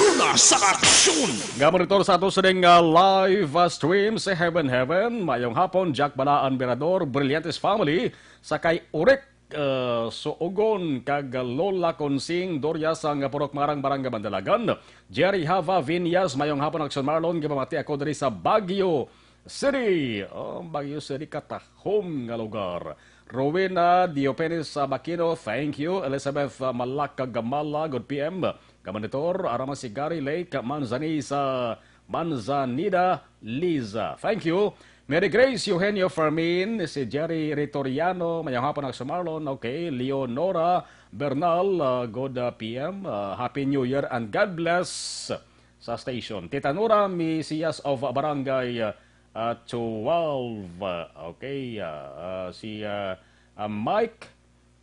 una sa aksyon. Nga monitor sa ato sining, ah, live, ah, stream sa Heaven Heaven. Mayong hapon, Jack Balaan Berador, Brillantes family, sa kay Urik, ah, Suogon, kag Lola Consing Doria sang Purok Marang, Barangay Mandalagan. Jerry Hava Viñas, mayong hapon, Action Marlon, gipamati ako diri sa Baguio City. Oh, Baguio City, katahom nga lugar. Rowena Diopenes, ah, Bakino, thank you. Elizabeth, ah, Malak Gamala, good P M. Kamonitor, ara man si Gary Lake Manzanisa, Manzanida Liza. Thank you. Mary Grace, Eugenio Fermin, si Jerry Ritoriano, mayong hapon, Aksyon Marlon, okay, Leonora Bernal, uh, good, uh, P M, uh, Happy New Year and God bless sa station. Tita Nora Misias of Barangay, uh, uh, twelve, uh, okay, uh, uh, si, uh, uh, Mike,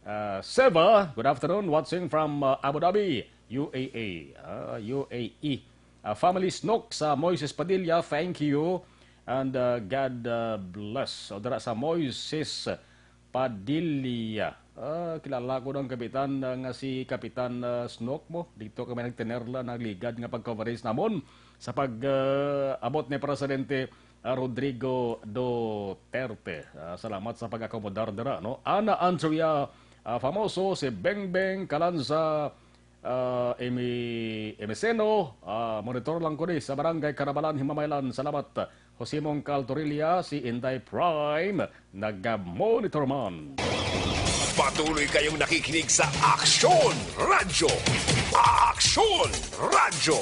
Uh, Seva, good afternoon. Watching from, uh, Abu Dhabi, U A E. Uh, U A E. Uh, Family Snook sa Moises Padilla, thank you. And, uh, God, uh, bless. O dira sa Moises Padilla. Uh, kilala ko ng kapitan, uh, nga si Kapitan, uh, Snook mo. Dito kami nagtenerla, nagligad nga pag-coverage namon sa pag, uh, abot ni Presidente, uh, Rodrigo Duterte. Uh, salamat sa pag-akomodar dira, no? Ana Andrea, uh, Famoso, si Bengbeng Kalanza, uh, Emi-, Emeseno, uh, monitor lang ko ni sa Barangay Carabalan, Himamaylan. Salamat. Jose Mongcal Torilla, si Inday Prime, naga-monitor man. Patuloy kayong nakikinig sa Aksyon Radyo. Aksyon Radyo.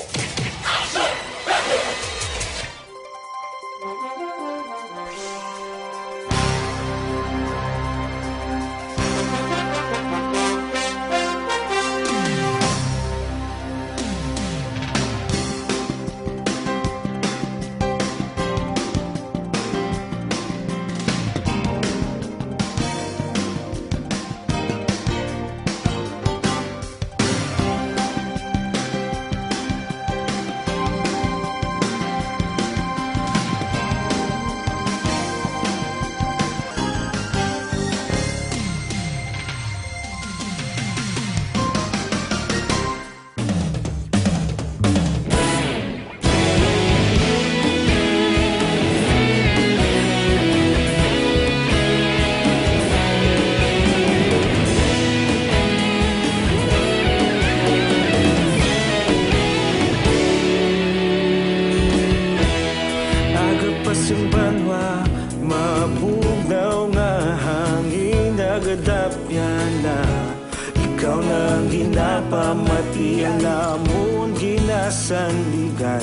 Agapas ang banwa, mabugnaw nga hangin, nagadapyan na. Ikaw na ang ginapamatian namon, ginasandigan.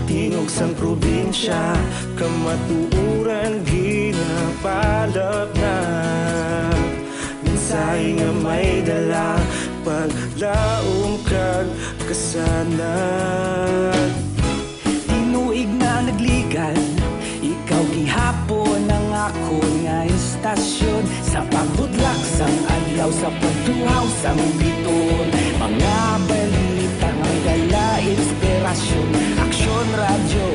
Tingog sang probinsya, kamatuoran ginapalapnag. Mensahe nga may dala, paglaom kag kasanag. Tinuig na nagligad, ikaw gihapon ang akon nga istasyon. Sa pagbudlak sang adlaw, sa pagtuhaw sang biton, mga balita nga dala inspirasyon. Aksyon Radyo,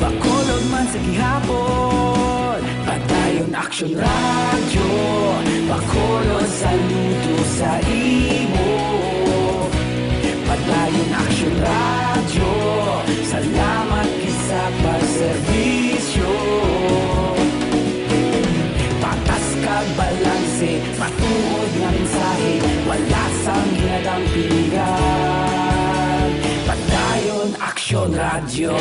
Bacolod man sa gihapon. Padayon Aksyon Radyo, Bacolod, saludo sa imo. Padayon Aksyon Radyo, salamat gid sa pagserbisyo. Patas kag balanse, matuod nga mensahe, wala sang ginadampingan. Padayon Aksyon Radyo.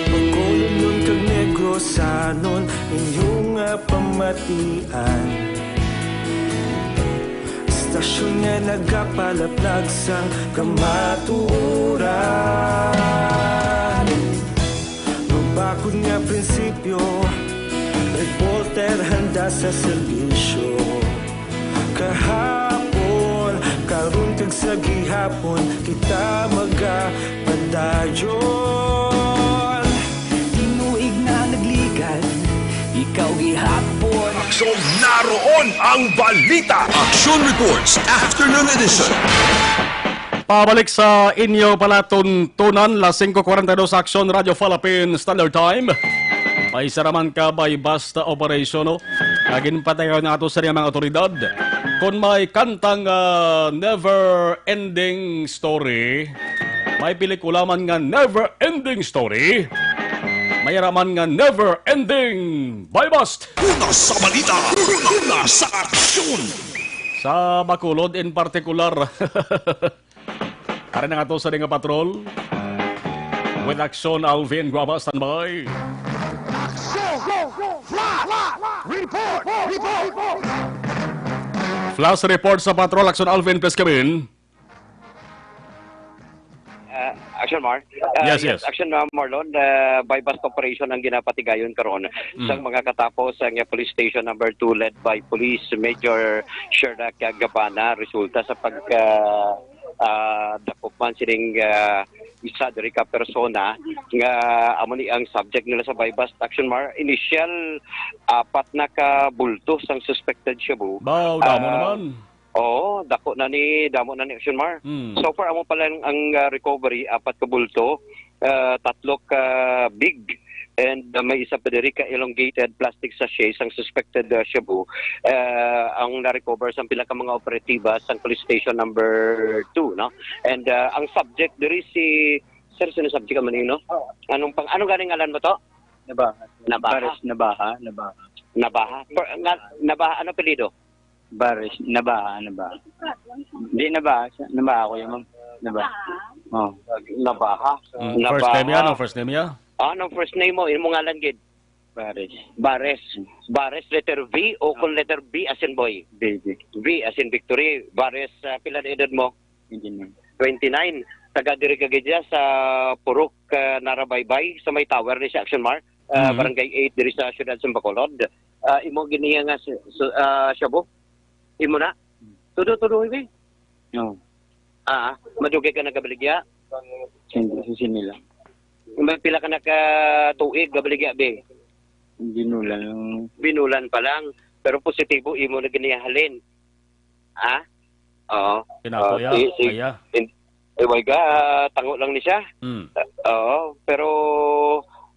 Bacolodnon kag Negrosanon, inyo nga pamatian. Istasyon nga nagapalaplag sang kamatuoran. Mabakod nga prinsipyo, reporter handa sa serbisyo. Kahapon, karon kag sa gihapon, kita magapadayon. Tinuig na nagligad, ikaw gihapon. Aksyon, naroon ang balita. Aksyon Reports, Afternoon Edition. Pabalik sa inyo palatuntunan, las singko kwarenta y dos, Aksyon Radyo Philippine Standard Time. May saraman ka by basta operation, no? Nga ginpatayon nato sa mga otoridad. Kung may kantang, ah, Never Ending Story, may pelikula man nga Never Ending Story, may raman nga Never Ending Buy Bust. Una sa balita, una sa aksyon. Sa Bacolod in particular. Ari na nga to sa nga patrol. With Aksyon, Alvin Guaba, standby. Aksyon! Flash! Report! Report! Flash report sa Patrol, Action Alvin, please come in. Uh, Action Mar. Uh, Yes, yes. Action uh, Marlon, uh, buy-bust operation ang ginapatigayon karon Mm. sa mga katapo sa nga police station number two led by Police Major Sherlock Gabana resulta sa pag uh, uh, dakop man sining uh, isa diri ka persona nga amo ni ang subject nila sa buy-bust, Action Mar. Initial apat na ka bulto sang suspected shabu. Baw, damo Ah, naman. Oo, dako na ni damo na ni Action Mar. Hmm. So far amo pa lang ang uh, recovery, apat ka bulto, uh, tatlo ka big, and uh, may isa pa diri ka elongated plastic sachet sang suspected uh, shabu uh, ang na-recover sang pila ka mga operatiba sang police station number two, no? And uh, ang subject diri si Sir, sino subject man no? Anong pang anong ganing ngalan mo to? Nabaha. Nabaha. Baris, Nabaha, Nabaha. Nabaha. Per, nga, Nabaha, ano apelyido? Baris, Nabaha, Nabaha. Hindi, Nabaha. Siya- Nabaha ko yun, ma'am. Nabaha. Oh. Nabaha. Mm, first name yan, no? First name yan? Ah, anong first name mo? Imo ngalan gid? Baris. Bares. Bares, letter V o kung letter B as in boy? Baby. V as in victory. Bares, ah, pila na edad mo? Hindi na. Twenty-nine. Taga diri ka gid siya sa Purok, ah, Narabaybay, sa may tower ni sa Action Mar, ah, Mhm. Barangay eight diri sa siyudad sa Bacolod. Ah, imo giniya nga si, su- ah, shabu? Imo na? Tudo-tudo, ibi? No. Ah, madugay ka nagabaligya? Hindi, sa sinila. May pila ka na ka tuig gabaligya, be? Hindi nula lang. Binulan pa lang. Pero positibo, imo na giniya halin. Ha? Oo. Pinako Ah, ya. si- si- Kaya. Eh, way ga, ah, tango lang ni siya. Mm. Oo, pero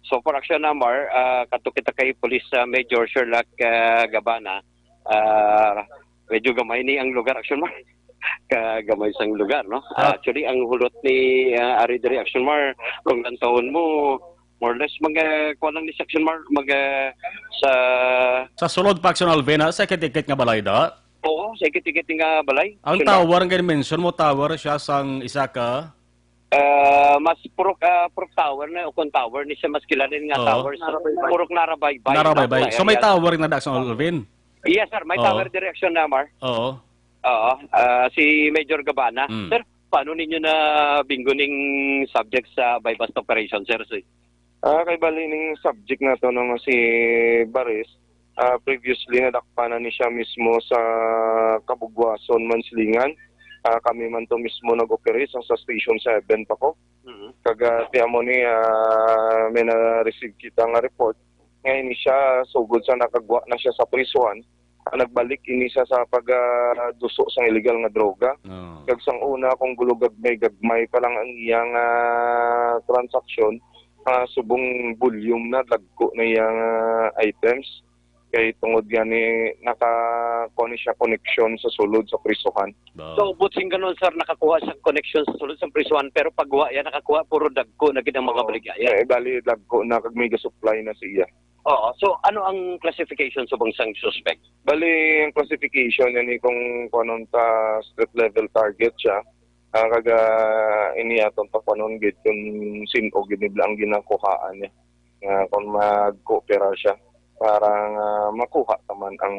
so far, Action Mar, ah, kato kita kay Police ah, Major Sherlock ah, Gabana, ah, medyo gamay ni ang lugar, Action Mar. Kagamay sang lugar, no? Ah. Actually, ang hulot ni ah, Ari diri, Action Mar, kung lantawon mo, more or less, mga, kuha lang ni Action Mar, mga sa, Sa sulod pa, Action Alvin, ha? Sa ikit-ikit nga balay, da? Oo, sa ikit-ikit nga balay. Ang Action Mar. Tower nga mention mo, tower siya sang isa ka? Ah, mas purok, ah, purok tower na, o kung tower ni siya, mas kilala nga Oo. tower sa purok Narabaybay. Narabaybay. Sa So may area. Tower na da, Action Alvin? Yes, sir. May Oo. Tower diri, Action Mar. Oo. Oo. Ah, si Major Gabana. Mm. Sir, paano ninyo na bingo ning subject sa buy-bust operation, sir? Si- Ah, kay bali ning subject na to nga si Baris, ah, previously nadakpan na ni siya mismo sa Kabugwason, Manslingan. Ah, kami man to mismo nag-operate sa, sa Station seven pa ko. Mhm. Kag ah, ti amo ni ah, may na-receive kita nga report nga ini siya sugod sa nakagwa na siya sa prisuhan, ah, nagbalik ini siya sa pagduso sang illegal nga droga. Oo. Kag sang una, kung gulugag may gagmay pa lang ang iyang ah, transaksyon, ah, subong volume na, dagko na iyang ah, items. Kay tungod gani naka kuha ni siya koneksyon sa sulod sa prisuhan. Ba. So, butsing ganun, sir, nakakuha siya koneksyon sa sulod sa prisuhan, pero pagwa yan, nakakuha, puro dagko na gid ang mga Oo. baligya. Yan. Eh, bali, dagko na kag may ga-supply na siya. Oo. So, ano ang classification subong sang suspect? Bali, ang classification yan eh, kung kuanon ta street level target siya, ah, kaga ini aton pa kuanon gid kung sin-o gid nila ang ginakuhaan niya. Nga kung mag-cooperate siya para nga makuha taman ang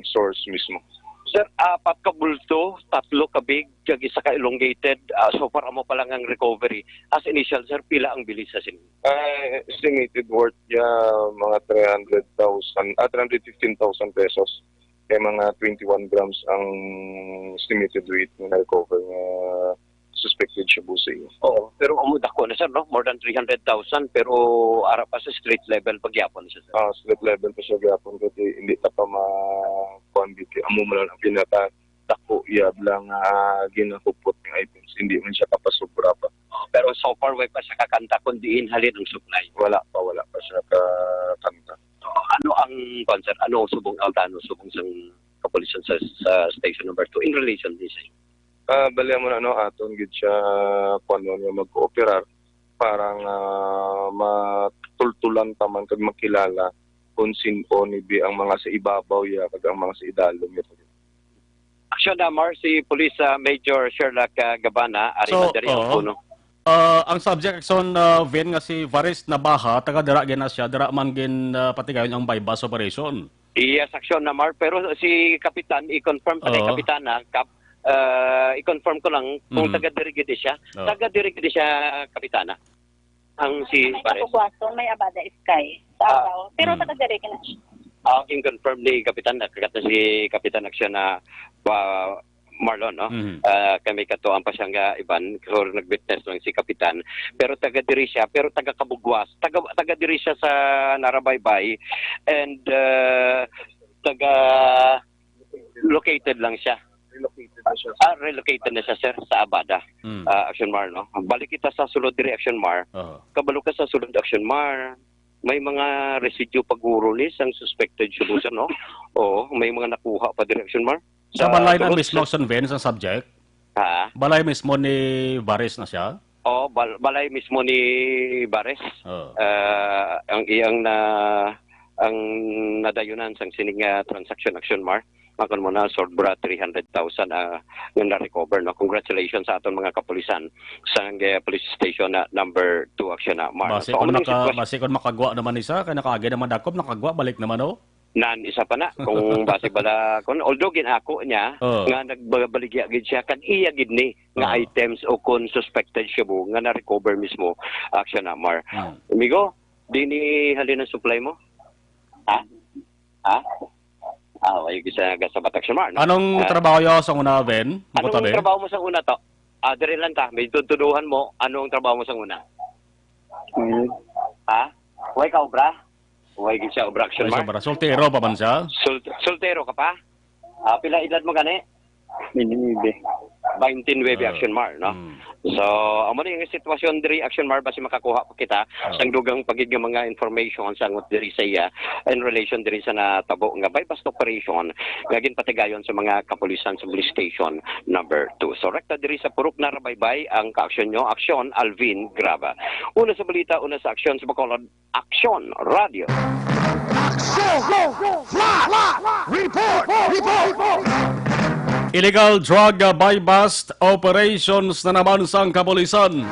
source mismo. Sir, apat ka bulto, tatlo ka big, kag isa ka elongated. Ah, so far, amo pa lang ang recovery. As initial, sir, pila ang bilis sa sin? Ah, estimated worth niya mga three hundred thousand, ah, three hundred fifteen thousand pesos. Kaya mga twenty-one grams ang estimated weight na na-recover nga suspected shabu sa iyo. Oo, pero amo dako na, sir, no? More than three hundred thousand, pero ara pa sa street level pagyapon, sir. Ah, street level pa siya gyapon kasi hindi ta pa ma kuan dito. Amo mo lang ang pinaka dako yab lang ah, ginahupot ng items. Hindi man siya kapasubra pa. Oo, pero so far, way pa siya kakanta kung diin halin ang supply. Wala pa, wala pa siya kakanta. Oo, ano ang, kuwan, sir? Ano ang subong ang danos, subong sang kapulisan sa, sa station number two in relation din sa Ah, bali mo na, no, aton gid siya kuno nga mag-cooperar para nga matultulan taman kag makilala kung sin-o ni bi ang mga sa ibabaw ya kag ang mga sa idalom ya. Action Damar, si Police ah, Major Sherlock ah, Gabana, ari So, man diri ang oo. puno. Ah, ang subject, Action, ah, Vin, nga si Varis Nabaha, taga dira gina siya, dira man gin ah, patigayon ang buy-bust operation. Yes, Action Amar. Pero si Kapitan, i-confirm pa ni Oo. Kapitana, Kap, ah, i-confirm ko lang kung Mhm. taga diri gid siya. Oo. Taga diri gid siya, Kapitana. Ang si May Pares. Kapuguason, may Abada Sky sa Ah. Arao. Pero Mm. taga diri ka na siya. Ah, in-confirm ni Kapitan, nagkakat na si Kapitan Action na, ah, Marlon, no? Mhm. Ah, kami katuan pa siya nga iban, or nag-witness lang si Kapitan. Pero taga diri siya, pero taga Kabugwas. Taga, taga diri siya sa Narabaybay. And, ah, taga, located lang siya. Relocated na siya. Ah, relocated na siya, sir, sa Abada. Mm. Ah, Action Mar, no? Balik kita sa sulod diri, Action Mar. Aha. Kabalo ka sa sulod, Action Mar. May mga residue pa guro ni sang suspected shabu, sir, no? Oo, may mga nakuha pa diri, Action Mar. Sa balay na Tulod, mismo, sir. Action Vince, ang subject? Ha? Balay mismo ni Vares na siya? Oh, bal-, balay mismo ni Vares. Oh. Ah, ang iyang na, ang nadayunan sang sining, ah, transaction, Action Mar. Makon mo na, sobra three hundred thousand, ah, nga na-recover, no? Congratulations sa aton mga kapulisan sa, eh, police station na number two, Action Mar. Basi So, kung amo na ang maka-, sitwasyon. Basi kung makagwa naman isa, kay nakaagi naman dakop, nakagwa, balik naman, oh. Nan, isa pa na, kung basi bala, kung, although ginako niya, Oh. nga nagbaligya gid siya, kag iya gid ni, nga Oh. items o kung suspected shabu, nga na-recover mismo, Action Amar. Hmm. Amigo, di ni halin ang supply mo? Ha? Ha? Ah, way gid sa gasabat, Action Mar, no? Anong Ah. trabaho yo sa una, Ben? Anong Makutabi? trabaho mo sa una to? Ah, diri lang ta, may tutuduhan mo, anong trabaho mo sa una? Hmm. Ha? Way ka obra? Way gid siya obra, Action Ay, Mar? sobra. Soltero pa man siya? Sol-, soltero ka pa? Ah, pila edad mo gani? Twenty-nine. Twenty-nine, Ah, Action Mar, no? mm. So, amo ni ang sitwasyon diri, Action Mar, basi makakuha pa kita Oh. sang dugang pa gid nga mga information sa angot diri sa iya in relation diri sa natabo nga buy-bust operation nga ginpatigayon sa mga kapulisan sa police station number two. So, rekta diri sa Purok Narabaybay ang kaaksyon nyo, Aksyon Alvin Graba. Una sa balita, una sa aksyon sa Bacolod, Aksyon Radio. Aksyon! Flash! Report! Report! Illegal drug, uh, buy-bust operations na naman sang kapulisan.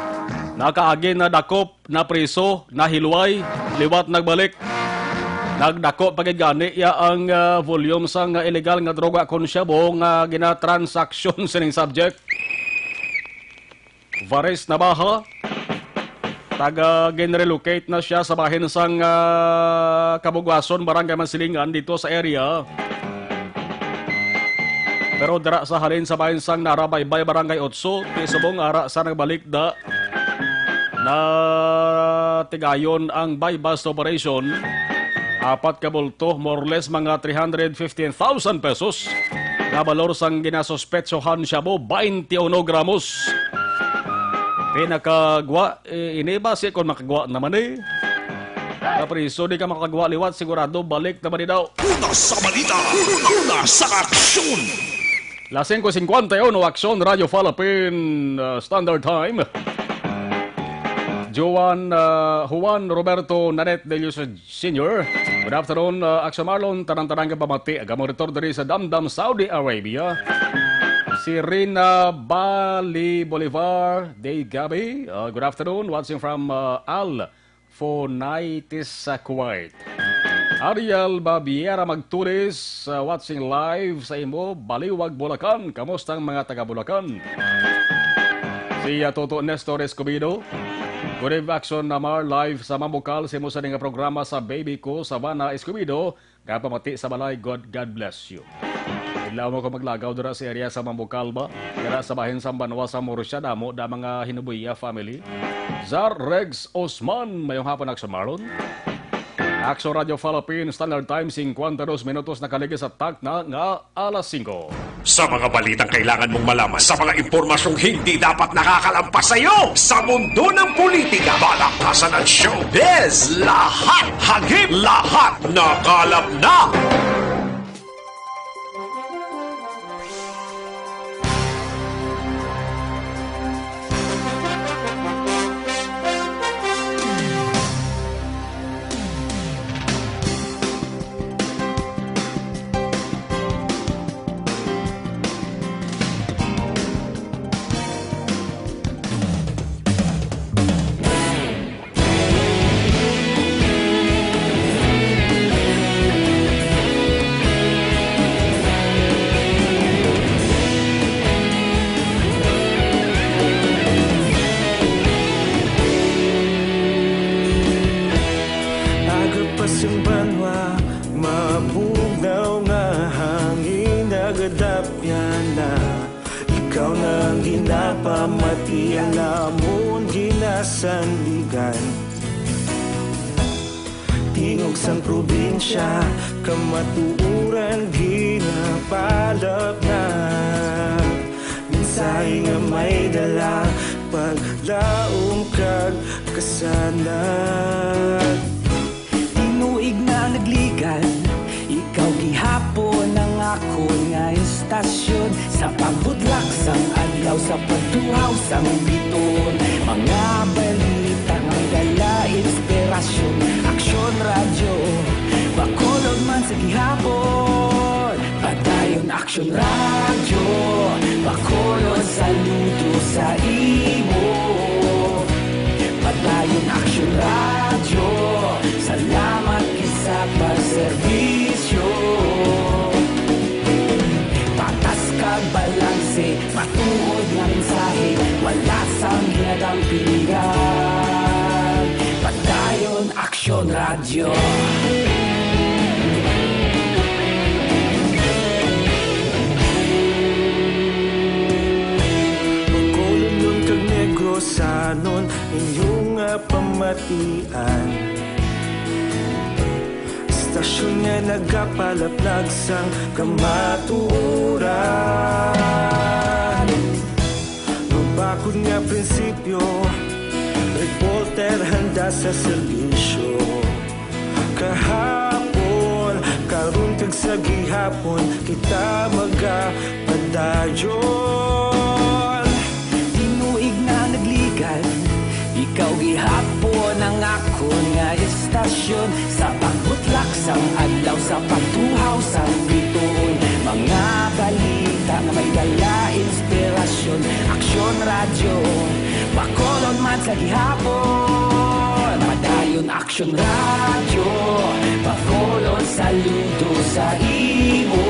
Nakaagi, nadakop, napriso, nahilway, liwat nagbalik. Nagdako pa gid gani iya ang, uh, volume sang, uh, illegal nga droga kon shabu nga ginatransaksyon sining subject. Vares Nabaha. Taga, ginrelocate na siya sa bahin sang, ah, Kabugwason, Barangay Mansilingan, dito sa area. Pero dira sa halin sa bahin sang Narabaybay, Barangay Otso, ti subong ara sa nagbalikda, natigayon ang buy-bust operation. Apat ka bulto, more or less mga three hundred fifteen thousand pesos, nga balor sang ginasuspetsohan shabu, twenty-uno gramos. Pinakagwa, eh, ini ba si kon makagwa naman, eh? Napriso, di ka makagwa liwat, sigurado balik naman ni daw. Una sa balita, una sa aksyon. Las singko singkwenta y uno, Aksyon, Radyo Philippine, uh, Standard Time. Juan, uh, Juan Roberto Nanet de Leon Senior. Good afternoon, uh, Aksyon Marlon, tanan-tanan nga pamati, aga monitor diri sa Damdam, Saudi Arabia. Si Rina Bali Bolivar de Gabi, uh, good afternoon, watching from, uh, Al Fonaitis sa Kuwait. Ariel Babiera Magtulis, uh, watching live sa imo, Baliwag, Bulacan. Kamusta ang mga taga Bulacan? Si, uh, Toto Nestor Escobedo. Good evening, Aksyon Amar, live sa Mambukal, sa imo sa nga programa sa Baby Ko, Savannah Escobedo. Nga pamati sa balay, God, God bless you. Adlaw mo ko maglagaw dira sa area sa Mambukalba, dira sa bahin sa Banwa sa Murcia, damo da mga Hinubuya family. Zar Rex Osman, mayong hapon, Aksyon Marlon. Aksyon Radio Philippine Standard Time, singkwenta y dos minutos nakaligis sa takna nga alas singko. Sa mga balitang kailangan mong malaman, sa mga impormasyong hindi dapat nakakalampas sa iyo, sa mundo ng politika, balaktasan at showbiz, lahat hagip, lahat nakalap na. Iya namon ginasandigan. Tingog sang probinsya, kamatuoran ginapalapnag. Mensahe nga may dala, paglaom kag kasanag. Tinuig na nagligan, ikaw gihapon ang akon nga istasyon. Sa pagbutlak sang adlaw, sa pagtuhaw sang bituon, mga balita nga may dala inspirasyon. Aksyon Radyo, Bacolod man sa gihapon. Padayon Aksyon Radyo, Bacolod, saludo sa imo. Padayon Aksyon Radyo, salamat gid sa pagserbisyo. Patas kag balanse, matuod nga mensahe, wala sang ginadampingan. Padayon Aksyon Radyo. Bacolodnon kag Negrosanon, inyo nga pamatian. Istasyon nga nagapalaplag sang kamatuoran. Mabakod nga prinsipyo, reporter handa sa serbisyo. Kahapon, karon kag sa gihapon, kita magapadayon. Tinuig na nagligan, ikaw gihapon ang akon nga istasyon. Sa pagbutlak sang adlaw, sa pagtuhaw sang bituon, mga balita nga may dala inspirasyon. Aksyon Radyo, Bacolod man sa gihapon. Padayon Aksyon Radyo, Bacolod, saludo sa imo.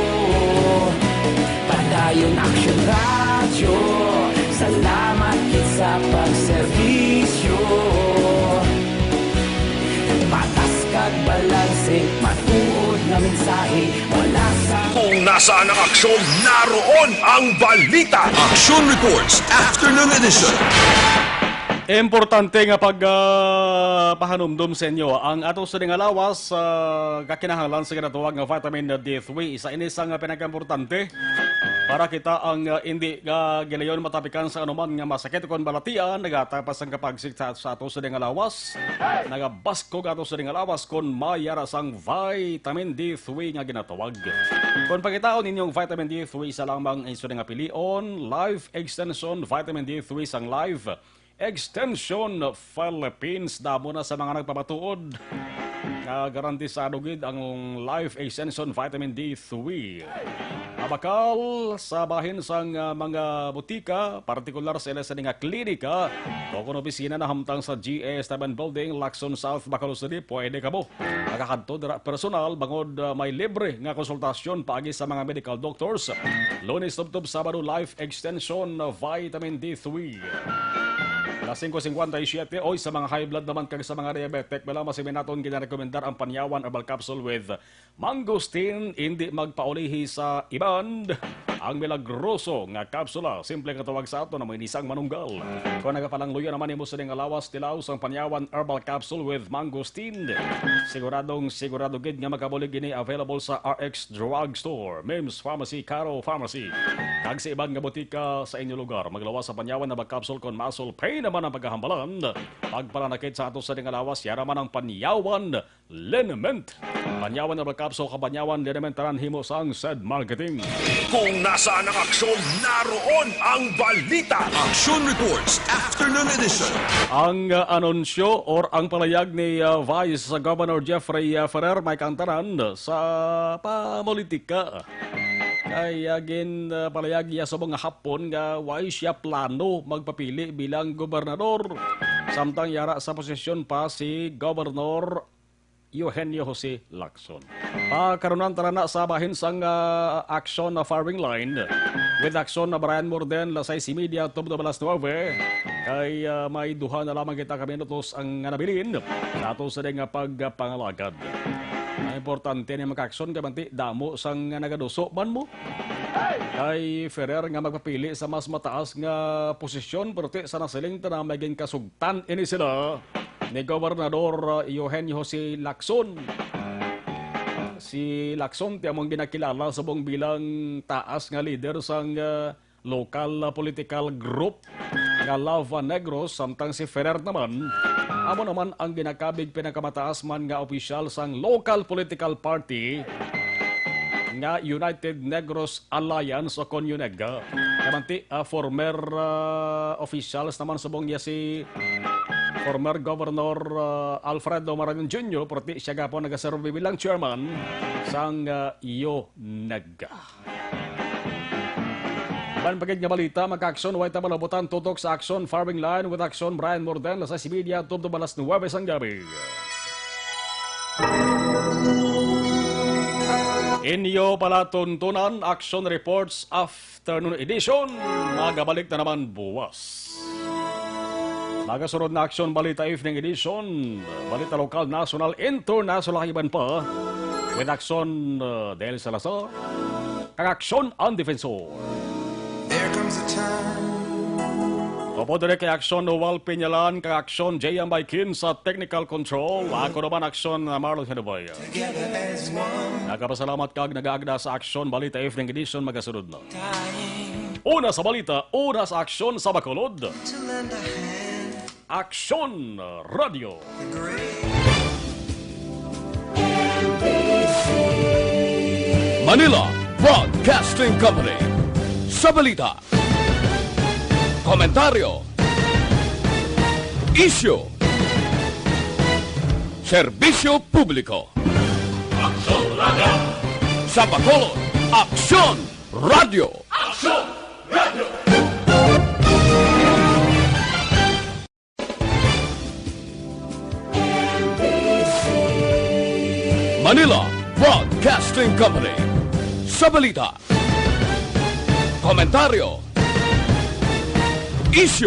Padayon Aksyon Radyo, salamat gid sa pagserbisyo. Patas kag balanse, matuod nga mensahe, wala sa Kung nasaan ang aksyon, naroon ang balita. Action Reports, Afternoon Edition. Importante nga pag, ah, pahanumdom sa inyo ang ato sa nga lawas, ah, kakinahanglan sa ginatawag nga vitamin D three. Isa ini sa nga pinakaimportante para kita ang, ah, hindi nga gilayon matapikan sa anuman nga masakit kon balatian, nagatapas ang kapagsit sa, sa ato sa nga lawas, nagabaskog ato sa nga lawas kon mayara sang vitamin D three nga ginatawag. Kon pangitaon ninyong vitamin D three, isa lamang iso nga pilion, Life Extension Vitamin D three sang Life Extension Philippines. Damo na sa mga nagpamatuod nga garantisado gid ang Life Extension Vitamin D three. Abakal sa bahin sang, ah, mga butika, partikular sa ila sa nga klinika o kon opisina na hamtang sa G S Taban Building, Lacson South, Bacolod City, pwede kamo makakadto dira personal bangod, ah, may libre nga konsultasyon paagi sa mga medical doctors. Lunes tubtob Sabado, Life Extension Vitamin D three. Alas singko singkwenta y siyete, oy, sa mga high blood naman kag sa mga diabetic, wala masiminaton ginarekomendar ang Panyawan Herbal Capsule with Mangosteen, hindi magpaulihi sa iban. Ang milagroso nga kapsula, simple nga tawag sa ato na may nisang manunggal. Kung nagapalangluya naman nimo sa ning alawas, tilaw sang Panyawan Herbal Capsule with Mangosteen. Siguradong sigurado gid nga makabulig ini, available sa R X Drug Store, Mims Pharmacy, Caro Pharmacy, kag sa iban nga botika sa inyo lugar. Maglawas sa Panyawan Herbal Capsule kon muscle pain naman ang pagkahambalan. Pagpalanakit sa ato sa ning alawas, yara man ang Panyawan Liniment. Panyawan Herbal Capsule, Kapanyawan Liniment, tanan himo sang Said Marketing. Kung nasaan ang aksyon, naroon ang balita. Action Reports, Afternoon Edition. Ang, uh, anunsyo or ang palayag ni, uh, Vice Governor Jeffrey, uh, Ferrer, may kang tanan sa pamulitika. Kay, uh, gin, uh, palayag niya sa mga hapon nga way siya plano magpapili bilang gobernador. Samtang yara sa posisyon pa si Governor Eugenio Jose Lacson. Pakarunan tara na sa bahin sang, ah, aksyon na firing line. With aksyon na Brian Morden, las sais y media, tubtob alas nuebe. Kay, ah, may duha na lamang kita ka minutos ang nga nabilin. Sa ato sa nga pagpangalagad. Ang importante ni mga aksyon, kabanti, damo sang nagaduso man mo. kay Ferrer nga magpapili sa mas mataas nga posisyon, pero ti sa nasiling ta na may ginkasugtan ini sila ni Gobernador, uh, Eugenio Jose Lacson. Si Lacson ti among ginakilala subong bilang taas nga lider sang, uh, local, uh, political group nga Lava Negros, samtang si Ferrer naman amo naman ang ginakabig pinakamataas man nga opisyal sang local political party nga United Negros Alliance o kon UNEG. Naman ti, ah, former, ah, officials naman subong niya si former Governor, ah, Alfredo Marañon Junior, pero ti siya gapon nagaserbi bilang chairman sang, ah, UNEG. Iban pa gid nga balita, magka-aksyon, way ta malabutan tutok sa aksyon firing line with aksyon Brian Morden, alas sais y media tubtob alas nuwebe sang gabi. Inyo palatuntunan, Action Reports Afternoon Edition. Magabalik na naman buwas. Magasunod na Action Balita Evening Edition. Balita lokal, national, international, kag iban pa. With Action, uh, Del Salazar. Kag Action ang Defensor. There comes a time. Opo, dire kay Action Noel Peñalan, kag Action J M Baikin sa technical control. Ako naman, Action, uh, Marlon Genovia. Together as one. Nagapasalamat kag nagaagda sa Action Balita Evening Edition. Magasunod na. Time. Una sa balita, una sa aksyon sa Bacolod. To lend a hand. Aksyon Radio. The great. Manila Broadcasting Company. Sa balita, komentaryo, isyu, serbisyo publiko. Aksyon Radio. Sa Bacolod, Aksyon Radio. Aksyon Radio. Manila Broadcasting Company. Sa balita, komentaryo, isyu,